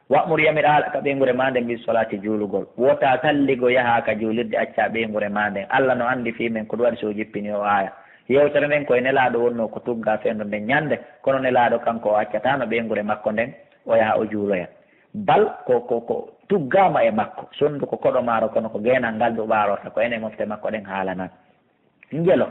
Wa'mur, yamir, ahlaka, ɓeynguure maa nden, bis-salaati, juulugol. Wota salligo yaha ka juulirde, acca ɓeynguure maa nden. Allah no anndi fii men, ko ɗum waɗi so o jippini o aaya. Yewtere nden ko e Nelaaɗo wonnoo ko tugga fewndo nden ñande, kono Nelaaɗo kanko o accataano ɓeynguure makko nden, o yaha o juuloya. Bal ko, ko, ko tuggaama e makko, sondu ko koɗo maaro, kono ko geenal ngal ndu ɓaarorta, ko enen mofte makko ɗen haalanan. Ngelo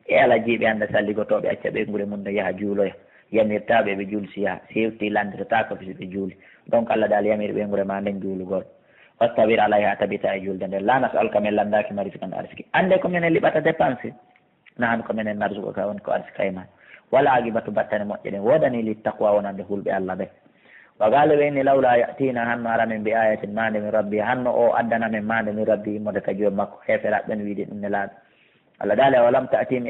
e ala jiiɓe hannde salligotooɓe acca ɓeynguure mum no yaha juuloya. Yamirtaaɓe ɓe juulsi yaha, si hewtii lannditotaako fisi ɓe juuli. Donc Allah daal yamiri ɓeynguure maa nden juulugol. Wastabir alayha, tabita e juulde nden. La nas'aluka, min lanndaaki ma rizqan arsiki. Annde ko minen liɓata dépense. Nahnu ko minen narzuquka, woni ko arsika e maa. Wal aqibatu, battane moƴƴe ɗen woodanii lit taqwa, wonande hulɓe Allah ɓen. Wa qaalu ɓe inni lawla ya'tiina, hanno ara min bi ayatin maande min rabbi, hanno o addana min maande min rabbi immorde ka joom makko. Heeferaaɓe ɓen wiidi ɗum Nelaaɗo. Allah daali awalam ta'tihim,